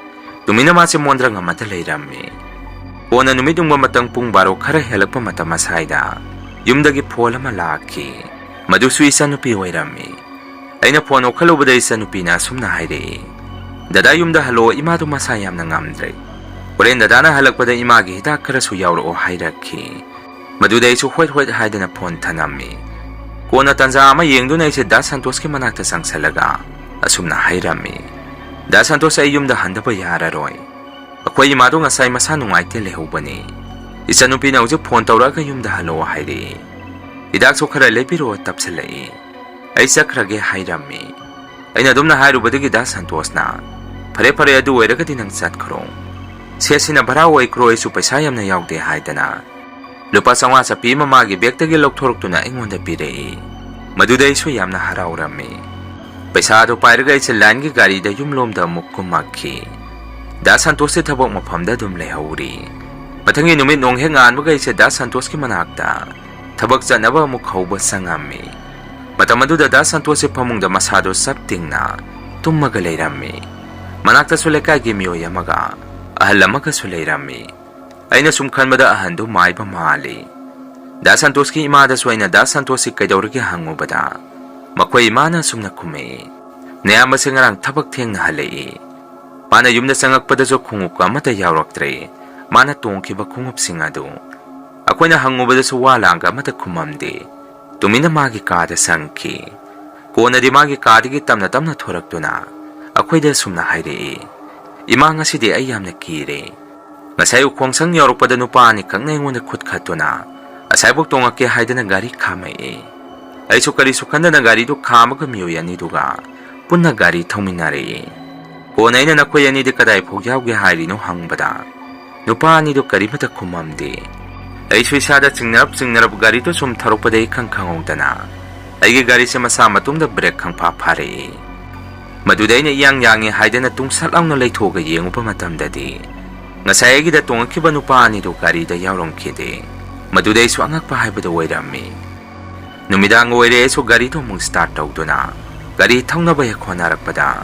ꯇꯨꯃꯤꯟꯅ ꯃꯥꯁꯦ ꯃꯣꯟꯗ꯭ꯔꯪ ꯑꯃꯗ ꯂꯩꯔꯝꯃꯤ꯫ ꯀꯣꯟꯅ ꯅꯨꯃꯤꯠ ꯌꯨꯡꯕ ꯃꯇꯝ ꯄꯨꯡ ꯕꯥꯔꯣ ꯈꯔ ꯍꯦꯜꯂꯛꯄ ꯃꯇꯝ ꯑꯁꯥꯏꯗ ꯌꯨꯝꯗꯒꯤ ꯐꯣꯟ ꯑꯃ ꯂꯥꯛꯈꯤ꯫ ꯃꯗꯨꯁꯨ ꯏꯆꯟꯅꯨꯄꯤ ꯑꯣꯏꯔꯝꯃꯤ꯫ ꯑꯩꯅ ꯐꯣꯟ ꯂꯧꯈꯠꯂꯨꯕꯗ ꯏꯆꯟꯅꯨꯄꯤꯅ ꯑꯁꯨꯝꯅ ꯍꯥꯏꯔꯛꯏ, "ꯗꯗꯥ ꯌꯨꯝꯗ ꯍꯜꯂꯛꯑꯣ, ꯏꯃꯥꯗꯣ ꯃꯁꯥ ꯌꯥꯝꯅ ꯉꯝꯗ꯭ꯔꯦ꯫ ꯍꯣꯔꯦꯟ ꯗꯗꯥꯅ ꯍꯜꯂꯛꯄꯗ ꯏꯃꯥꯒꯤ ꯍꯤꯗꯥꯛ ꯈꯔꯁꯨ ꯌꯥꯎꯔꯛꯑꯣ" ꯍꯥꯏꯔꯛꯈꯤ꯫ ꯃꯗꯨꯗ ꯑꯩꯁꯨ ꯍꯣꯏꯠ ꯍꯣꯏꯠ ꯍꯥꯏꯗꯅ ꯐꯣꯟ ꯊꯅꯝꯃꯤ꯫ ꯀꯣꯟꯅ ꯇꯟꯖꯥ ꯑꯃ ꯌꯦꯡꯗꯨꯅ ꯑꯩꯁꯦ ꯗꯥ ꯁꯟꯇꯣꯁꯀꯤ ꯃꯅꯥꯛꯇ ꯆꯪꯁꯜꯂꯒ ꯑꯁꯨꯝꯅ ꯍꯥꯏꯔꯝꯃꯤ, "ꯗꯥ ꯁꯟꯇꯣꯁ, ꯑꯩ ꯌꯨꯝꯗ ꯍꯟꯗꯕ ꯌꯥꯔꯔꯣꯏ꯫ ꯑꯩꯈꯣꯏ ꯏꯃꯥꯗꯣ ꯉꯁꯥꯏ ꯃꯁꯥ ꯅꯨꯡꯉꯥꯏꯇꯦ ꯂꯩꯍꯧꯕꯅꯤ꯫ ꯏꯆꯟꯅꯨꯄꯤꯅ ꯍꯧꯖꯤꯛ ꯐꯣꯟ ꯇꯧꯔꯛꯑꯒ ꯌꯨꯝꯗ ꯍꯜꯂꯛꯑꯣ ꯍꯥꯏꯔꯛꯏ꯫ ꯍꯤꯗꯥꯛꯁꯨ ꯈꯔ ꯂꯩꯕꯤꯔꯛꯑꯣ ꯇꯞꯁꯤꯜꯂꯛꯏ꯫ ꯑꯩ ꯆꯠꯈ꯭ꯔꯒꯦ" ꯍꯥꯏꯔꯝꯃꯤ꯫ ꯑꯩꯅ ꯑꯗꯨꯝꯅ ꯍꯥꯏꯔꯨꯕꯗꯒꯤ ꯗꯥ ꯁꯟꯇꯣꯁꯅ, "ꯐꯔꯦ ꯐꯔꯦ, ꯑꯗꯨ ꯑꯣꯏꯔꯒꯗꯤ ꯅꯪ ꯆꯠꯈ꯭ꯔꯣ꯫ ꯁꯦ, ꯁꯤꯅ ꯚꯔꯥ ꯑꯣꯏꯈ꯭ꯔꯣ, ꯑꯩꯁꯨ ꯄꯩꯁꯥ ꯌꯥꯝꯅ ꯌꯥꯎꯗꯦ" ꯍꯥꯏꯗꯅ ꯂꯨꯄꯥ ꯆꯥꯝꯃꯉꯥ ꯆꯠꯄꯤ ꯑꯃ ꯃꯥꯒꯤ ꯕꯦꯒꯇꯒꯤ ꯂꯧꯊꯣꯔꯛꯇꯨꯅ ꯑꯩꯉꯣꯟꯗ ꯄꯤꯔꯛꯏ꯫ ꯃꯗꯨꯗ ꯑꯩꯁꯨ ꯌꯥꯝꯅ ꯍꯔꯥꯎꯔꯝꯃꯤ꯫ ꯄꯩꯁꯥꯗꯨ ꯄꯥꯏꯔꯒ ꯑꯩꯁꯦ ꯂꯥꯏꯟꯒꯤ ꯒꯥꯔꯤꯗ ꯌꯨꯝꯂꯣꯝꯗ ꯑꯃꯨꯛ ꯀꯨꯝꯃꯛꯈꯤ꯫ ꯗꯥ ꯁꯟꯇꯣꯁꯁꯦ ꯊꯕꯛ ꯃꯐꯝꯗ ꯑꯗꯨꯝ ꯂꯩꯍꯧꯔꯤ꯫ ꯃꯊꯪꯒꯤ ꯅꯨꯃꯤꯠ ꯅꯣꯡ ꯍꯦꯛ ꯉꯥꯟꯕꯒ ꯑꯩꯁꯦ ꯗꯥ ꯁꯟꯇꯣꯁꯀꯤ ꯃꯅꯥꯛꯇ ꯊꯕꯛ ꯆꯠꯅꯕ ꯑꯃꯨꯛ ꯍꯧꯕ ꯆꯪꯉꯝꯃꯤ꯫ ꯃꯇꯝ ꯑꯗꯨꯗ ꯗꯥ ꯁꯟꯇꯣꯁꯁꯦ ꯐꯃꯨꯡꯗ ꯃꯁꯥꯗꯣ ꯆꯞ ꯇꯤꯡꯅ ꯇꯨꯝꯃꯒ ꯂꯩꯔꯝꯃꯤ꯫ ꯃꯅꯥꯛꯇꯁꯨ ꯂꯩꯀꯥꯏꯒꯤ ꯃꯤꯑꯣꯏ ꯑꯃꯒ ꯑꯍꯜ ꯑꯃꯒꯁꯨ ꯂꯩꯔꯝꯃꯤ꯫ ꯑꯩꯅ ꯁꯨꯝ ꯈꯟꯕꯗ ꯑꯍꯟꯗꯨ ꯃꯥꯏꯕ ꯃꯥꯜꯂꯤ꯫ ꯗꯥ ꯁꯟꯇꯣꯁꯀꯤ ꯏꯃꯥꯗꯁꯨ ꯑꯩꯅ ꯗꯥ ꯁꯟꯇꯣꯁꯁꯤ ꯀꯩꯗꯧꯔꯒꯦ ꯍꯪꯉꯨꯕꯗ, ꯃꯈꯣꯏ ꯏꯃꯥꯅ ꯑꯁꯨꯝꯅ ꯈꯨꯝꯃꯛꯏ, "ꯅꯌꯥꯝꯕꯁꯦ ꯉꯔꯥꯡ ꯊꯕꯛ ꯊꯦꯡꯅ ꯍꯜꯂꯛꯏ꯫ ꯃꯥꯅ ꯌꯨꯝꯗ ꯆꯪꯉꯛꯄꯗꯁꯨ ꯈꯣꯡꯎꯞꯀ ꯑꯃꯠꯇ ꯌꯥꯎꯔꯛꯇ꯭ꯔꯦ꯫ ꯃꯥꯅ ꯇꯣꯡꯈꯤꯕ ꯈꯣꯡꯎꯞꯁꯤꯡ ꯑꯗꯨ ꯑꯩꯈꯣꯏꯅ ꯍꯪꯉꯨꯕꯗꯁꯨ ꯋꯥ ꯂꯥꯡꯒ ꯑꯃꯠꯇ ꯈꯨꯝꯃꯝꯗꯦ꯫ ꯇꯨꯃꯤꯟꯅ ꯃꯥꯒꯤ ꯀꯥꯗ ꯆꯪꯈꯤ꯫ ꯀꯣꯟꯅꯗꯤ ꯃꯥꯒꯤ ꯀꯥꯗꯒꯤ ꯇꯞꯅ ꯇꯞꯅ ꯊꯣꯔꯛꯇꯨꯅ ꯑꯩꯈꯣꯏꯗ ꯑꯁꯨꯝꯅ ꯍꯥꯏꯔꯛꯏ, 'ꯏꯃꯥ, ꯉꯁꯤꯗꯤ ꯑꯩ ꯌꯥꯝꯅ ꯀꯤꯔꯦ꯫ ꯉꯁꯥꯏ ꯎꯈꯣꯡꯁꯪ ꯌꯧꯔꯛꯄꯗ ꯅꯨꯄꯥ ꯑꯅꯤꯈꯛꯅ ꯑꯩꯉꯣꯟꯗ ꯈꯨꯠ ꯈꯠꯇꯨꯅ ꯑꯁꯥꯏꯕꯨꯛ ꯇꯣꯡꯉꯛꯀꯦ ꯍꯥꯏꯗꯅ ꯒꯥꯔꯤ ꯈꯥꯝꯃꯛꯏ꯫ ꯑꯩꯁꯨ ꯀꯔꯤꯁꯨ ꯈꯟꯗꯅ ꯒꯥꯔꯤꯗꯨ ꯈꯥꯝꯃꯒ ꯃꯤꯑꯣꯏ ꯑꯅꯤꯗꯨꯒ ꯄꯨꯟꯅ ꯒꯥꯔꯤ ꯊꯧꯃꯤꯟꯅꯔꯛꯏ꯫ ꯀꯣꯟꯅ ꯑꯩꯅ ꯅꯈꯣꯏ ꯑꯅꯤꯗꯤ ꯀꯗꯥꯏ ꯐꯥꯎ ꯌꯥꯎꯒꯦ ꯍꯥꯏꯔꯤꯅꯣ ꯍꯪꯕꯗ, ꯅꯨꯄꯥ ꯑꯅꯤꯗꯨ ꯀꯔꯤꯃꯠꯇ ꯈꯨꯝꯃꯝꯗꯦ꯫ ꯑꯩꯁꯨ ꯏꯁꯥꯗ ꯆꯤꯡꯅꯔꯞ ꯆꯤꯡꯅꯔꯞ ꯒꯥꯔꯤꯗꯨ ꯁꯨꯝ ꯊꯧꯔꯛꯄꯗ ꯏꯈꯪ ꯈꯪꯍꯧꯗꯅ ꯑꯩꯒꯤ ꯒꯥꯔꯤꯁꯦ ꯃꯁꯥ ꯃꯇꯣꯝꯗ ꯕ꯭ꯔꯦꯛ ꯈꯪꯐꯥ ꯐꯥꯔꯛꯏ꯫ ꯃꯗꯨꯗ ꯑꯩꯅ ꯏꯌꯥꯡ ꯌꯥꯡꯉꯤ ꯍꯥꯏꯗꯅ ꯇꯨꯡꯁꯠ ꯂꯥꯎꯅ ꯂꯩꯊꯣꯛꯑꯒ ꯌꯦꯡꯉꯨꯕ ꯃꯇꯝꯗꯗꯤ, ꯉꯁꯥꯏ ꯑꯩꯒꯤꯗ ꯇꯣꯡꯉꯛꯈꯤꯕ ꯅꯨꯄꯥ ꯑꯅꯤꯗꯨ ꯒꯥꯔꯤꯗ ꯌꯥꯎꯔꯝꯈꯤꯗꯦ꯫ ꯃꯗꯨꯗ ꯑꯩꯁꯨ ꯑꯉꯛꯄ ꯍꯥꯏꯕꯗꯨ ꯑꯣꯏꯔꯝꯃꯤ꯫ ꯅꯨꯃꯤꯗꯥꯡ ꯑꯣꯏꯔꯦ, ꯑꯩꯁꯨ ꯒꯥꯔꯤꯗꯨ ꯑꯃꯨꯛ ꯁ꯭ꯇꯥꯔꯠ ꯇꯧꯗꯨꯅ ꯒꯥꯔꯤ ꯊꯧꯅꯕ ꯍꯦꯛ ꯍꯣꯠꯅꯔꯛꯄꯗ,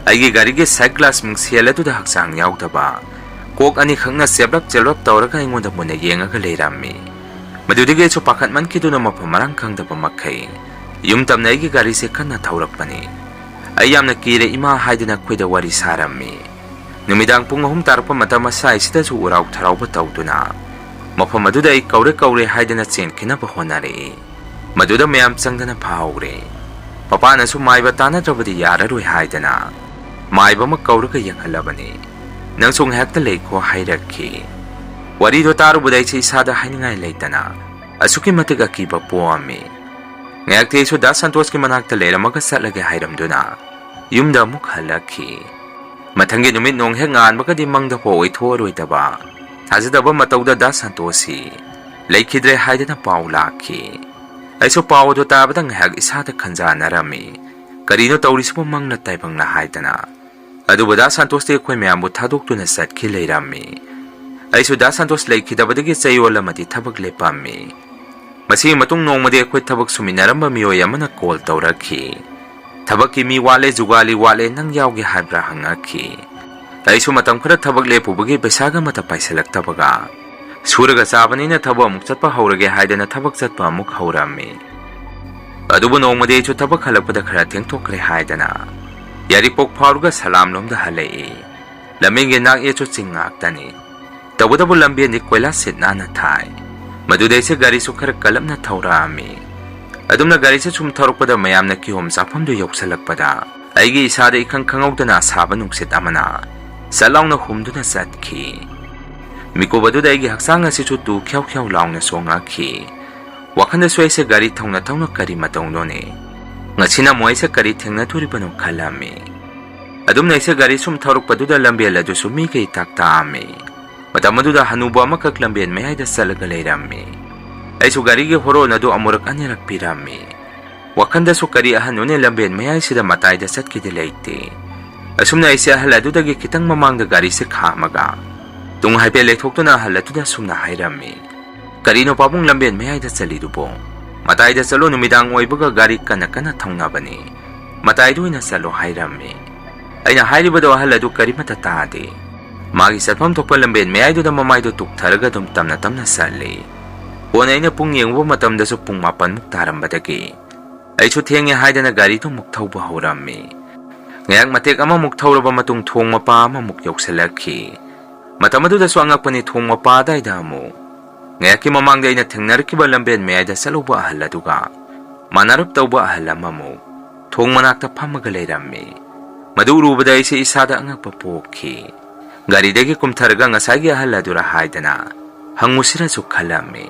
ꯑꯩꯒꯤ ꯒꯥꯔꯤꯒꯤ ꯁꯥꯏꯠ ꯒ꯭ꯂꯥꯁ ꯃꯤꯡꯁꯦꯜ ꯑꯗꯨꯗ ꯍꯛꯆꯥꯡ ꯌꯥꯎꯗꯕ ꯀꯣꯛ ꯑꯅꯤꯈꯛꯅ ꯆꯦꯞꯂꯞ ꯆꯦꯞꯂꯞ ꯇꯧꯔꯒ ꯑꯩꯉꯣꯟꯗ ꯃꯨꯟꯅ ꯌꯦꯡꯉꯒ ꯂꯩꯔꯝꯃꯤ꯫ ꯃꯗꯨꯗꯒꯤ ꯑꯩꯁꯨ ꯄꯥꯈꯠꯃꯟꯈꯤꯗꯨꯅ ꯃꯐꯝ ꯃꯔꯥꯡ ꯈꯪꯗꯕ ꯃꯈꯩ ꯌꯨꯝ ꯇꯝꯅ ꯑꯩꯒꯤ ꯒꯥꯔꯤꯁꯦ ꯀꯟꯅ ꯊꯧꯔꯛꯄꯅꯤ꯫ ꯑꯩ ꯌꯥꯝꯅ ꯀꯤꯔꯦ ꯏꯃꯥ ꯍꯥꯏꯗꯅ ꯑꯩꯈꯣꯏꯗ ꯋꯥꯔꯤ ꯁꯥꯔꯝꯃꯤ꯫ ꯅꯨꯃꯤꯗꯥꯡ ꯄꯨꯡ ꯑꯍꯨꯝ ꯇꯥꯔꯛꯄ ꯃꯇꯝ ꯑꯁꯥꯏꯁꯤꯗꯁꯨ ꯎꯔꯥꯎ ꯊꯔꯥꯎꯕ ꯇꯧꯗꯨꯅ ꯃꯐꯝ ꯑꯗꯨꯗ ꯑꯩ ꯀꯧꯔꯦ ꯀꯧꯔꯦ ꯍꯥꯏꯗꯅ ꯆꯦꯟꯈꯤꯅꯕ ꯍꯣꯠꯅꯔꯛꯏ꯫ ꯃꯗꯨꯗ ꯃꯌꯥꯝ ꯆꯪꯗꯅ ꯐꯥꯍꯧꯔꯦ꯫ ꯃꯄꯥꯅꯁꯨ ꯃꯥꯏꯕ ꯇꯥꯟꯅꯗ꯭ꯔꯕꯗꯤ ꯌꯥꯔꯔꯣꯏ ꯍꯥꯏꯗꯅ ꯃꯥꯏꯕ ꯑꯃ ꯀꯧꯔꯒ ꯌꯦꯡꯍꯜꯂꯕꯅꯤ꯫ "ꯅꯪꯁꯨ ꯉꯥꯏꯍꯥꯛꯇ ꯂꯩꯈꯣ" ꯍꯥꯏꯔꯛꯈꯤ꯫ ꯋꯥꯔꯤꯗꯣ ꯇꯥꯔꯨꯕꯗ ꯑꯩꯁꯦ ꯏꯁꯥꯗ ꯍꯥꯏꯅꯤꯡꯉꯥꯏ ꯂꯩꯇꯅ ꯑꯁꯨꯛꯀꯤ ꯃꯇꯤꯛ ꯑꯀꯤꯕ ꯄꯣꯛꯑꯝꯃꯤ꯫ ꯉꯥꯏꯍꯥꯛꯇꯤ ꯑꯩꯁꯨ ꯗꯥ ꯁꯟꯇꯣꯁꯀꯤ ꯃꯅꯥꯛꯇ ꯂꯩꯔꯝꯃꯒ ꯆꯠꯂꯒꯦ ꯍꯥꯏꯔꯝꯗꯨꯅ ꯌꯨꯝꯗ ꯑꯃꯨꯛ ꯍꯜꯂꯛꯈꯤ꯫ ꯃꯊꯪꯒꯤ ꯅꯨꯃꯤꯠ ꯅꯣꯡ ꯍꯦꯛ ꯉꯥꯟꯕꯒꯗꯤ ꯃꯪꯗ ꯐꯥꯎ ꯑꯣꯏꯊꯣꯛꯑꯔꯣꯏꯗꯕ ꯊꯥꯖꯗꯕ ꯃꯇꯧꯗ ꯗꯥ ꯁꯟꯇꯣꯁꯁꯤ ꯂꯩꯈꯤꯗ꯭ꯔꯦ ꯍꯥꯏꯗꯅ ꯄꯥꯎ ꯂꯥꯛꯈꯤ꯫ ꯑꯩꯁꯨ ꯄꯥꯎ ꯑꯗꯨ ꯇꯥꯕꯗ ꯉꯥꯏꯍꯥꯛ ꯏꯁꯥꯗ ꯈꯟꯖꯥꯟꯅꯔꯝꯃꯤ꯫ "ꯀꯔꯤꯅꯣ ꯇꯧꯔꯤꯁꯤꯕꯨ, ꯃꯪꯂ ꯇꯥꯏꯕꯪꯂ?" ꯍꯥꯏꯗꯅ꯫ ꯑꯗꯨꯕꯨ ꯗꯥ ꯁꯟꯇꯣꯁꯇꯤ ꯑꯩꯈꯣꯏ ꯃꯌꯥꯝꯕꯨ ꯊꯥꯗꯣꯛꯇꯨꯅ ꯆꯠꯈꯤ ꯂꯩꯔꯝꯃꯤ꯫ ꯑꯩꯁꯨ ꯗꯥ ꯁꯟꯇꯣꯁ ꯂꯩꯈꯤꯗꯕꯗꯒꯤ ꯆꯌꯣꯜ ꯑꯃꯗꯤ ꯊꯕꯛ ꯂꯦꯞꯄꯝꯃꯤ꯫ ꯃꯁꯤꯒꯤ ꯃꯇꯨꯡ ꯅꯣꯡꯃꯗꯤ ꯑꯩꯈꯣꯏ ꯊꯕꯛ ꯁꯨꯃꯤꯟꯅꯔꯝꯕ ꯃꯤꯑꯣꯏ ꯑꯃꯅ ꯀꯣꯜ ꯇꯧꯔꯛꯈꯤ꯫ "ꯊꯕꯛꯀꯤ ꯃꯤ ꯋꯥꯠꯂꯦ, ꯖꯨꯒꯥꯂꯤ ꯋꯥꯠꯂꯦ, ꯅꯪ ꯌꯥꯎꯒꯦ ꯍꯥꯏꯕ꯭ꯔꯥ?" ꯍꯪꯉꯛꯈꯤ꯫ ꯑꯩꯁꯨ ꯃꯇꯝ ꯈꯔ ꯊꯕꯛ ꯂꯦꯞꯄꯨꯕꯒꯤ ꯄꯩꯁꯥꯒ ꯑꯃꯠꯇ ꯄꯥꯏꯁꯤꯜꯂꯛꯇꯕꯒ, ꯁꯨꯔꯒ ꯆꯥꯕꯅꯤꯅ ꯊꯕꯛ ꯑꯃꯨꯛ ꯆꯠꯄ ꯍꯧꯔꯒꯦ ꯍꯥꯏꯗꯅ ꯊꯕꯛ ꯆꯠꯄ ꯑꯃꯨꯛ ꯍꯧꯔꯝꯃꯤ꯫ ꯑꯗꯨꯕꯨ ꯅꯣꯡꯃꯗꯤ ꯑꯩꯁꯨ ꯊꯕꯛ ꯍꯜꯂꯛꯄꯗ ꯈꯔ ꯊꯦꯡꯊꯣꯛꯈ꯭ꯔꯦ ꯍꯥꯏꯗꯅ ꯌꯥꯏꯔꯤꯄꯣꯛ ꯐꯥꯎꯔꯒ ꯁꯂꯥꯝꯂꯣꯝꯗ ꯍꯜꯂꯛꯏ꯫ ꯂꯝꯕꯦꯟꯒꯤ ꯅꯥꯛ ꯌꯦꯠꯁꯨ ꯆꯤꯡ ꯉꯥꯛꯇꯅꯤ꯫ ꯇꯧꯕꯇꯕꯨ ꯂꯝꯕꯦꯟꯗꯤ ꯀꯣꯏꯂꯥꯁ ꯁꯤꯠ ꯅꯥꯟꯅ ꯊꯥꯏ꯫ ꯃꯗꯨꯗ ꯑꯩꯁꯦ ꯒꯥꯔꯤꯁꯨ ꯈꯔ ꯀꯜꯂꯞꯅ ꯊꯧꯔꯛꯑꯝꯃꯤ꯫ ꯑꯗꯨꯝꯅ ꯒꯥꯔꯤꯁꯦ ꯁꯨꯝ ꯊꯧꯔꯛꯄꯗ ꯃꯌꯥꯝꯅ ꯀꯤꯍꯣꯝ ꯆꯥꯐꯝꯗꯨ ꯌꯧꯁꯤꯜꯂꯛꯄꯗ ꯑꯩꯒꯤ ꯏꯁꯥꯗ ꯏꯈꯪ ꯈꯪꯍꯧꯗꯅ ꯑꯁꯥꯕ ꯅꯨꯡꯁꯤꯠ ꯑꯃꯅ ꯆꯠ ꯂꯥꯎꯅ ꯍꯨꯝꯗꯨꯅ ꯆꯠꯈꯤ꯫ ꯃꯤꯀꯨꯞ ꯑꯗꯨꯗ ꯑꯩꯒꯤ ꯍꯛꯆꯥꯡ ꯑꯁꯤꯁꯨ ꯇꯨ ꯈ꯭ꯌꯥꯎ ꯈ꯭ꯌꯥꯎ ꯂꯥꯎꯅ ꯆꯣꯡꯉꯛꯈꯤ꯫ ꯋꯥꯈꯜꯗꯁꯨ ꯑꯩꯁꯦ ꯒꯥꯔꯤ ꯊꯧꯅ ꯊꯧꯅ ꯀꯔꯤ ꯃꯇꯧꯅꯣꯅꯦ? ꯉꯁꯤꯅ ꯑꯃꯨꯛ ꯑꯩꯁꯦ ꯀꯔꯤ ꯊꯦꯡꯅꯗꯣꯔꯤꯕꯅꯣ ꯈꯜꯂꯝꯃꯤ꯫ ꯑꯗꯨꯝꯅ ꯑꯩꯁꯦ ꯒꯥꯔꯤ ꯁꯨꯝ ꯊꯧꯔꯛꯄꯗꯨꯗ ꯂꯝꯕꯦꯜ ꯑꯗꯨꯁꯨ ꯃꯤꯒ ꯏꯇꯥꯛ ꯇꯥꯛꯑꯝꯃꯤ꯫ ꯃꯇꯝ ꯑꯗꯨꯗ ꯍꯅꯨꯕ ꯑꯃꯈꯛ ꯂꯝꯕꯦꯟ ꯃꯌꯥꯏꯗ ꯆꯠꯂꯒ ꯂꯩꯔꯝꯃꯤ꯫ ꯑꯩꯁꯨ ꯒꯥꯔꯤꯒꯤ ꯍꯣꯔꯣꯟ ꯑꯗꯨ ꯑꯃꯨꯔꯛ ꯑꯅꯤꯔꯛ ꯄꯤꯔꯝꯃꯤ꯫ ꯋꯥꯈꯜꯗꯁꯨ ꯀꯔꯤ ꯑꯍꯟꯅꯣꯅꯦ ꯂꯝꯕꯦꯟ ꯃꯌꯥꯏꯁꯤꯗ ꯃꯇꯥꯏꯗ ꯆꯠꯈꯤꯗ ꯂꯩꯇꯦ꯫ ꯑꯁꯨꯝꯅ ꯑꯩꯁꯦ ꯑꯍꯜ ꯑꯗꯨꯗꯒꯤ ꯈꯤꯇꯪ ꯃꯃꯥꯡꯗ ꯒꯥꯔꯤꯁꯦ ꯈꯥꯝꯃꯒ ꯇꯨꯡ ꯍꯥꯏꯐꯦꯠ ꯂꯩꯊꯣꯛꯇꯨꯅ ꯑꯍꯜ ꯑꯗꯨꯗ ꯑꯁꯨꯝꯅ ꯍꯥꯏꯔꯝꯃꯤ, "ꯀꯔꯤꯅꯣ ꯄꯥꯕꯨꯡ ꯂꯝꯕꯦꯟ ꯃꯌꯥꯏꯗ ꯆꯠꯂꯤꯗꯨꯕꯣ? ꯃꯇꯥꯏꯗ ꯆꯠꯂꯣ, ꯅꯨꯃꯤꯗꯥꯡ ꯑꯣꯏꯕꯒ ꯒꯥꯔꯤ ꯀꯟꯅ ꯀꯟꯅ ꯊꯧꯅꯕꯅꯤ꯫ ꯃꯇꯥꯏꯗ ꯑꯣꯏꯅ ꯆꯠꯂꯣ" ꯍꯥꯏꯔꯝꯃꯤ꯫ ꯑꯩꯅ ꯍꯥꯏꯔꯤꯕꯗꯣ ꯑꯍꯜ ꯑꯗꯨ ꯀꯔꯤꯃꯠꯇ ꯇꯥꯗꯦ꯫ ꯃꯥꯒꯤ ꯆꯠꯐꯝ ꯊꯣꯛꯄ ꯂꯝꯕꯦꯟ ꯃꯌꯥꯏꯗꯨꯗ ꯃꯃꯥꯏꯗꯨ ꯇꯨꯛꯊꯔꯒ ꯑꯗꯨꯝ ꯇꯞꯅ ꯇꯞꯅ ꯆꯠꯂꯤ꯫ ꯀꯣꯟꯅ ꯑꯩꯅ ꯄꯨꯡ ꯌꯦꯡꯉꯨꯕ ꯃꯇꯝꯗꯁꯨ ꯄꯨꯡ ꯃꯥꯄꯟꯃꯨꯛ ꯇꯥꯔꯝꯕꯗꯒꯤ ꯑꯩꯁꯨ ꯊꯦꯡꯉꯦ ꯍꯥꯏꯗꯅ ꯒꯥꯔꯤꯗꯨ ꯑꯃꯨꯛ ꯊꯧꯕ ꯍꯧꯔꯝꯃꯤ꯫ ꯉꯥꯏꯍꯥꯛ ꯃꯇꯦꯛ ꯑꯃꯃꯨꯛ ꯊꯧꯔꯕ ꯃꯇꯨꯡ ꯊꯣꯡ ꯃꯄꯥ ꯑꯃꯃꯨꯛ ꯌꯧꯁꯤꯜꯂꯛꯈꯤ꯫ ꯃꯇꯝ ꯑꯗꯨꯗꯁꯨ ꯑꯉꯛꯄꯅꯤ, ꯊꯣꯡ ꯃꯄꯥ ꯑꯗꯥꯏꯗ ꯑꯃꯨꯛ ꯉꯥꯏꯍꯥꯛꯀꯤ ꯃꯃꯥꯡꯗ ꯑꯩꯅ ꯊꯦꯡꯅꯔꯛꯈꯤꯕ ꯂꯝꯕꯦꯟ ꯃꯌꯥꯏꯗ ꯆꯠꯂꯨꯕ ꯑꯍꯜ ꯑꯗꯨꯒ ꯃꯥꯟꯅꯔꯞ ꯇꯧꯕ ꯑꯍꯜ ꯑꯃꯃꯨꯛ ꯊꯣꯡ ꯃꯅꯥꯛꯇ ꯐꯝꯃꯒ ꯂꯩꯔꯝꯃꯤ꯫ ꯃꯗꯨ ꯎꯔꯨꯕꯗ ꯑꯩꯁꯦ ꯏꯁꯥꯗ ꯑꯉꯛꯄ ꯄꯣꯛꯈꯤ꯫ ꯒꯥꯔꯤꯗꯒꯤ ꯀꯨꯝꯊꯔꯒ ꯉꯁꯥꯏꯒꯤ ꯑꯍꯜ ꯑꯗꯨꯔ ꯍꯥꯏꯗꯅ ꯍꯪꯉꯨꯁꯤꯔꯁꯨ ꯈꯜꯂꯝꯃꯤ꯫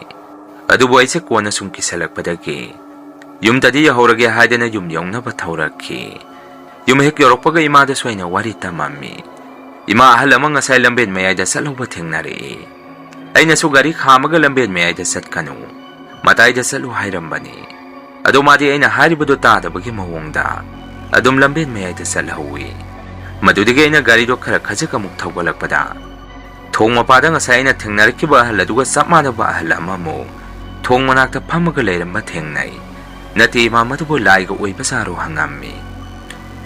ꯑꯗꯨꯕꯨ ꯑꯩꯁꯦ ꯀꯣꯟꯅ ꯁꯨꯝ ꯀꯤꯁꯜꯂꯛꯄꯗꯒꯤ ꯌꯨꯝꯗꯗꯤ ꯌꯧꯍꯧꯔꯒꯦ ꯍꯥꯏꯗꯅ ꯌꯨꯝ ꯌꯧꯅꯕ ꯊꯧꯔꯛꯈꯤ꯫ ꯌꯨꯝ ꯍꯦꯛ ꯌꯧꯔꯛꯄꯒ ꯏꯃꯥꯗꯁꯨ ꯑꯩꯅ ꯋꯥꯔꯤ ꯇꯝꯃꯝꯃꯤ꯫ "ꯏꯃꯥ, ꯑꯍꯜ ꯑꯃ ꯉꯁꯥꯏ ꯂꯝꯕꯦꯟ ꯃꯌꯥꯏꯗ ꯆꯠꯍꯧꯕ ꯊꯦꯡꯅꯔꯛꯏ꯫ ꯑꯩꯅꯁꯨ ꯒꯥꯔꯤ ꯈꯥꯝꯃꯒ ꯂꯝꯕꯦꯟ ꯃꯌꯥꯏꯗ ꯆꯠꯀꯅꯨ, ꯃꯇꯥꯏꯗ ꯆꯠꯂꯨ ꯍꯥꯏꯔꯝꯕꯅꯤ꯫ ꯑꯗꯣ ꯃꯥꯗꯤ ꯑꯩꯅ ꯍꯥꯏꯔꯤꯕꯗꯨ ꯇꯥꯗꯕꯒꯤ ꯃꯑꯣꯡꯗ ꯑꯗꯨꯝ ꯂꯝꯕꯦꯟ ꯃꯌꯥꯏꯗ ꯆꯠꯍꯧꯏ꯫ ꯃꯗꯨꯗꯒꯤ ꯑꯩꯅ ꯒꯥꯔꯤꯗꯣ ꯈꯔ ꯈꯖꯤꯛ ꯑꯃꯨꯛ ꯊꯧꯒꯠꯂꯛꯄꯗ, ꯊꯣꯡ ꯃꯄꯥꯗ ꯉꯁꯥꯏ ꯑꯩꯅ ꯊꯦꯡꯅꯔꯛꯈꯤꯕ ꯑꯍꯜ ꯑꯗꯨꯒ ꯆꯞ ꯃꯥꯟꯅꯕ ꯑꯍꯜ ꯑꯃꯃꯨꯛ ꯊꯣꯡ ꯃꯅꯥꯛꯇ ꯐꯝꯃꯒ ꯂꯩꯔꯝꯕ ꯊꯦꯡꯅꯩ꯫ "ꯅꯠꯇꯦ ꯏꯃꯥ, ꯃꯗꯨꯕꯨ ꯂꯥꯏꯒ ꯑꯣꯏꯕꯖꯥꯔꯣ?" ꯍꯪꯉꯝꯃꯤ꯫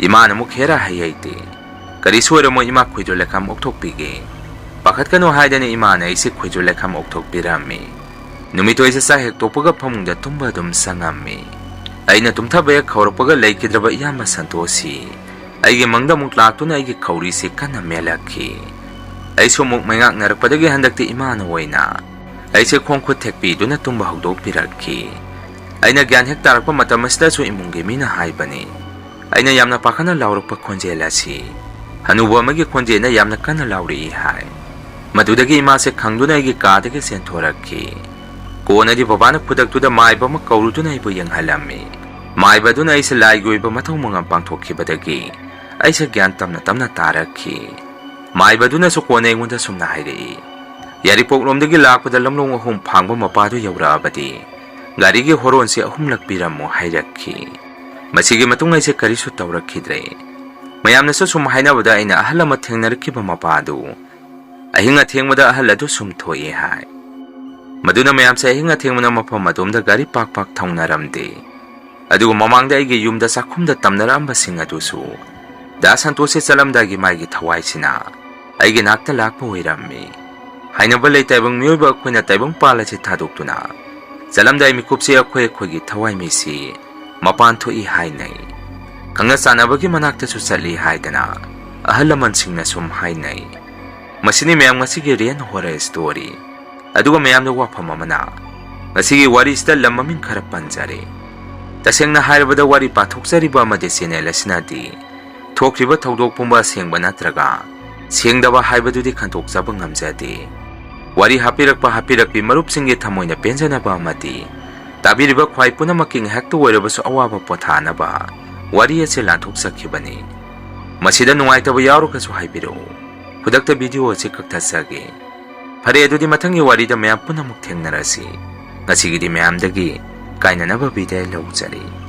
ꯏꯃꯥꯅ ꯑꯃꯨꯛ ꯍꯦꯔꯥ ꯍꯩ ꯍꯩꯇꯦ꯫ "ꯀꯔꯤꯁꯨ ꯑꯣꯏꯔꯝꯃꯣꯏ ꯏꯃꯥ, ꯈꯣꯏꯗ꯭ꯔꯣ ꯂꯩꯈꯥꯝ ꯑꯣꯛꯊꯣꯛꯄꯤꯒꯦ꯫" ꯄꯥꯈꯠꯀꯅꯨ ꯍꯥꯏꯗꯅ ꯏꯃꯥꯅ ꯑꯩꯁꯦ ꯈꯣꯏꯗ꯭ꯔꯣ ꯂꯩꯈꯥꯝ ꯑꯣꯛꯊꯣꯛꯄꯤꯔꯝꯃꯤ꯫ ꯅꯨꯃꯤꯠꯇꯣ ꯑꯩꯁꯦ ꯆꯥꯛ ꯍꯦꯛ ꯇꯣꯛꯄꯒ ꯐꯃꯨꯡꯗ ꯇꯨꯝꯕ ꯑꯗꯨꯝ ꯆꯪꯉꯝꯃꯤ꯫ ꯑꯩꯅ ꯇꯨꯝꯊꯕ ꯍꯦꯛ ꯍꯧꯔꯛꯄꯒ ꯂꯩꯈꯤꯗ꯭ꯔꯕ ꯏꯌꯥꯝꯕ ꯁꯟꯇꯣꯁꯁꯤ ꯑꯩꯒꯤ ꯃꯪꯗ ꯑꯃꯨꯛ ꯂꯥꯛꯇꯨꯅ ꯑꯩꯒꯤ ꯈꯧꯔꯤꯁꯤ ꯀꯟꯅ ꯃꯦꯜꯂꯛꯈꯤ꯫ ꯑꯩꯁꯨ ꯑꯃꯨꯛ ꯃꯩꯉꯥꯛꯅꯔꯛꯄꯗꯒꯤ ꯍꯟꯗꯛꯇꯤ ꯏꯃꯥꯅ ꯑꯣꯏꯅ ꯑꯩꯁꯦ ꯈꯣꯡ ꯈꯨꯠ ꯊꯦꯛꯄꯤꯗꯨꯅ ꯇꯨꯝꯕ ꯍꯧꯗꯣꯛꯄꯤꯔꯛꯈꯤ꯫ ꯑꯩꯅ ꯒ꯭ꯌꯥꯟ ꯍꯦꯛ ꯇꯥꯔꯛꯄ ꯃꯇꯝ ꯑꯁꯤꯗꯁꯨ ꯏꯃꯨꯡꯒꯤ ꯃꯤꯅ ꯍꯥꯏꯕꯅꯤ, ꯑꯩꯅ ꯌꯥꯝꯅ ꯄꯥꯈꯠꯅ ꯂꯥꯎꯔꯛꯄ ꯈꯣꯟꯖꯦꯜ ꯑꯁꯤ ꯍꯅꯨꯕ ꯑꯃꯒꯤ ꯈꯣꯟꯖꯦꯜꯅ ꯌꯥꯝꯅ ꯀꯟꯅ ꯂꯥꯎꯔꯛꯏ ꯍꯥꯏ꯫ ꯃꯗꯨꯗꯒꯤ ꯏꯃꯥꯁꯦ ꯈꯪꯗꯨꯅ ꯑꯩꯒꯤ ꯀꯥꯗꯒꯤ ꯆꯦꯟꯊꯣꯔꯛꯈꯤ꯫ ꯀꯣꯟꯅꯗꯤ ꯕꯕꯥꯅ ꯈꯨꯗꯛꯇꯨꯗ ꯃꯥꯏꯕ ꯑꯃ ꯀꯧꯔꯨꯗꯨꯅ ꯑꯩꯕꯨ ꯌꯦꯡꯍꯜꯂꯝꯃꯤ꯫ ꯃꯥꯏꯕ ꯑꯗꯨꯅ ꯑꯩꯁꯦ ꯂꯥꯏꯒꯤ ꯑꯣꯏꯕ ꯃꯊꯧ ꯃꯉꯝ ꯄꯥꯡꯊꯣꯛꯈꯤꯕꯗꯒꯤ ꯑꯩꯁꯦ ꯒ꯭ꯌꯥꯟ ꯇꯞꯅ ꯇꯞꯅ ꯇꯥꯔꯛꯈꯤ꯫ ꯃꯥꯏꯕ ꯑꯗꯨꯅꯁꯨ ꯀꯣꯟꯅ ꯑꯩꯉꯣꯟꯗ ꯁꯨꯝꯅ ꯍꯥꯏꯔꯛꯏ, "ꯌꯥꯏꯔꯤꯄꯣꯛꯂꯣꯝꯗꯒꯤ ꯂꯥꯛꯄꯗ ꯂꯝꯂꯣꯡ ꯑꯍꯨꯝ ꯐꯥꯡꯕ ꯃꯄꯥꯗꯨ ꯌꯧꯔꯛꯑꯕꯗꯤ ꯒꯥꯔꯤꯒꯤ ꯍꯣꯔꯣꯟꯁꯤ ꯑꯍꯨꯝꯂꯛ ꯄꯤꯔꯝꯃꯨ" ꯍꯥꯏꯔꯛꯈꯤ꯫ ꯃꯁꯤꯒꯤ ꯃꯇꯨꯡ ꯑꯩꯁꯦ ꯀꯔꯤꯁꯨ ꯇꯧꯔꯛꯈꯤꯗ꯭ꯔꯦ꯫ ꯃꯌꯥꯝꯅꯁꯨ ꯁꯨꯝ ꯍꯥꯏꯅꯕꯗ ꯑꯩꯅ ꯑꯍꯜ ꯑꯃ ꯊꯦꯡꯅꯔꯛꯈꯤꯕ ꯃꯄꯥꯗꯨ ꯑꯍꯤꯡ ꯑꯊꯦꯡꯕꯗ ꯑꯍꯜ ꯑꯗꯨ ꯁꯨꯝ ꯊꯣꯛꯏ ꯍꯥꯏ꯫ ꯃꯗꯨꯅ ꯃꯌꯥꯝꯁꯦ ꯑꯍꯤꯡ ꯑꯊꯦꯡꯕꯅ ꯃꯐꯝ ꯑꯗꯣꯝꯗ ꯒꯥꯔꯤ ꯄꯥꯛ ꯄꯥꯛ ꯊꯧꯅꯔꯝꯗꯦ꯫ ꯑꯗꯨꯒ ꯃꯃꯥꯡꯗ ꯑꯩꯒꯤ ꯌꯨꯝꯗ ꯆꯥꯛꯈꯨꯝꯗ ꯇꯝꯅꯔꯛꯑꯝꯕꯁꯤꯡ ꯑꯗꯨꯁꯨ ꯗꯥ ꯁꯟꯇꯣꯁꯁꯦ ꯆꯠꯂꯝꯗꯥꯏꯒꯤ ꯃꯥꯒꯤ ꯊꯋꯥꯏꯁꯤꯅ ꯑꯩꯒꯤ ꯅꯥꯛꯇ ꯂꯥꯛꯄ ꯑꯣꯏꯔꯝꯃꯤ꯫ ꯍꯥꯏꯅꯕ ꯂꯩ, ꯇꯥꯏꯕꯪ ꯃꯤꯑꯣꯏꯕ ꯑꯩꯈꯣꯏꯅ ꯇꯥꯏꯕꯪ ꯄꯥꯜ ꯑꯁꯤ ꯊꯥꯗꯣꯛꯇꯨꯅ ꯆꯠꯂꯝꯗꯥꯏ ꯃꯤꯀꯨꯞꯁꯦ ꯑꯩꯈꯣꯏ ꯑꯩꯈꯣꯏꯒꯤ ꯊꯋꯥꯏ ꯃꯤꯁꯤ ꯃꯄꯥꯟ ꯊꯣꯛꯏ ꯍꯥꯏꯅꯩ꯫ ꯈꯪꯅ ꯆꯥꯟꯅꯕꯒꯤ ꯃꯅꯥꯛꯇꯁꯨ ꯆꯠꯂꯤ ꯍꯥꯏꯗꯅ ꯑꯍꯜ ꯂꯃꯟꯁꯤꯡꯅ ꯁꯨꯝ ꯍꯥꯏꯅꯩ꯫ ꯃꯁꯤꯅꯤ ꯃꯌꯥꯝ ꯉꯁꯤꯒꯤ ꯔꯤꯌꯦꯜ ꯍꯣꯔꯔ ꯁ꯭ꯇꯣꯔꯤ꯫ ꯑꯗꯨꯒ ꯃꯌꯥꯝꯗ ꯋꯥꯐꯝ ꯑꯃꯅ, ꯉꯁꯤꯒꯤ ꯋꯥꯔꯤꯁꯤꯗ ꯂꯝ ꯃꯃꯤꯡ ꯈꯔ ꯄꯟꯖꯔꯦ꯫ ꯇꯁꯦꯡꯅ ꯍꯥꯏꯔꯕꯗ ꯋꯥꯔꯤ ꯄꯥꯊꯣꯛꯆꯔꯤꯕ ꯑꯃꯗꯤ ꯆꯦꯅꯦꯜ ꯑꯁꯤꯅꯗꯤ ꯊꯣꯛꯈ꯭ꯔꯤꯕ ꯊꯧꯗꯣꯛ ꯄꯨꯝꯕ ꯑꯁꯦꯡꯕ ꯅꯠꯇ꯭ꯔꯒ ꯁꯦꯡꯗꯕ ꯍꯥꯏꯕꯗꯨꯗꯤ ꯈꯟꯗꯣꯛꯆꯕ ꯉꯝꯖꯗꯦ꯫ ꯋꯥꯔꯤ ꯍꯥꯞꯄꯤꯔꯛꯄ ꯍꯥꯞꯄꯤꯔꯛꯄꯤ ꯃꯔꯨꯞꯁꯤꯡꯒꯤ ꯊꯃꯣꯏꯅ ꯄꯦꯟꯖꯅꯕ ꯑꯃꯗꯤ ꯇꯥꯕꯤꯔꯤꯕ ꯈ꯭ꯋꯥꯏ ꯄꯨꯝꯅꯃꯛꯀꯤ ꯉꯥꯏꯍꯥꯛꯇ ꯑꯣꯏꯔꯕꯁꯨ ꯑꯋꯥꯕ ꯄꯣꯊꯥꯅꯕ ꯋꯥꯔꯤ ꯑꯁꯤ ꯂꯥꯟꯊꯣꯛꯆꯈꯤꯕꯅꯤ꯫ ꯃꯁꯤꯗ ꯅꯨꯡꯉꯥꯏꯇꯕ ꯌꯥꯎꯔꯒꯁꯨ ꯍꯥꯏꯕꯤꯔꯛꯎ꯫ ꯈꯨꯗꯛꯇ ꯚꯤꯗꯤꯑꯣ ꯑꯁꯤ ꯀꯛꯊꯠꯆꯒꯦ꯫ ꯐꯔꯦ, ꯑꯗꯨꯗꯤ ꯃꯊꯪꯒꯤ ꯋꯥꯔꯤꯗ ꯃꯌꯥꯝ ꯄꯨꯝꯅꯃꯛ ꯊꯦꯡꯅꯔꯁꯤ꯫ ꯉꯁꯤꯒꯤꯗꯤ ꯃꯌꯥꯝꯗꯒꯤ ꯀꯥꯏꯅꯅꯕ ꯕꯤꯗꯥꯏ ꯂꯧꯖꯔꯤ꯫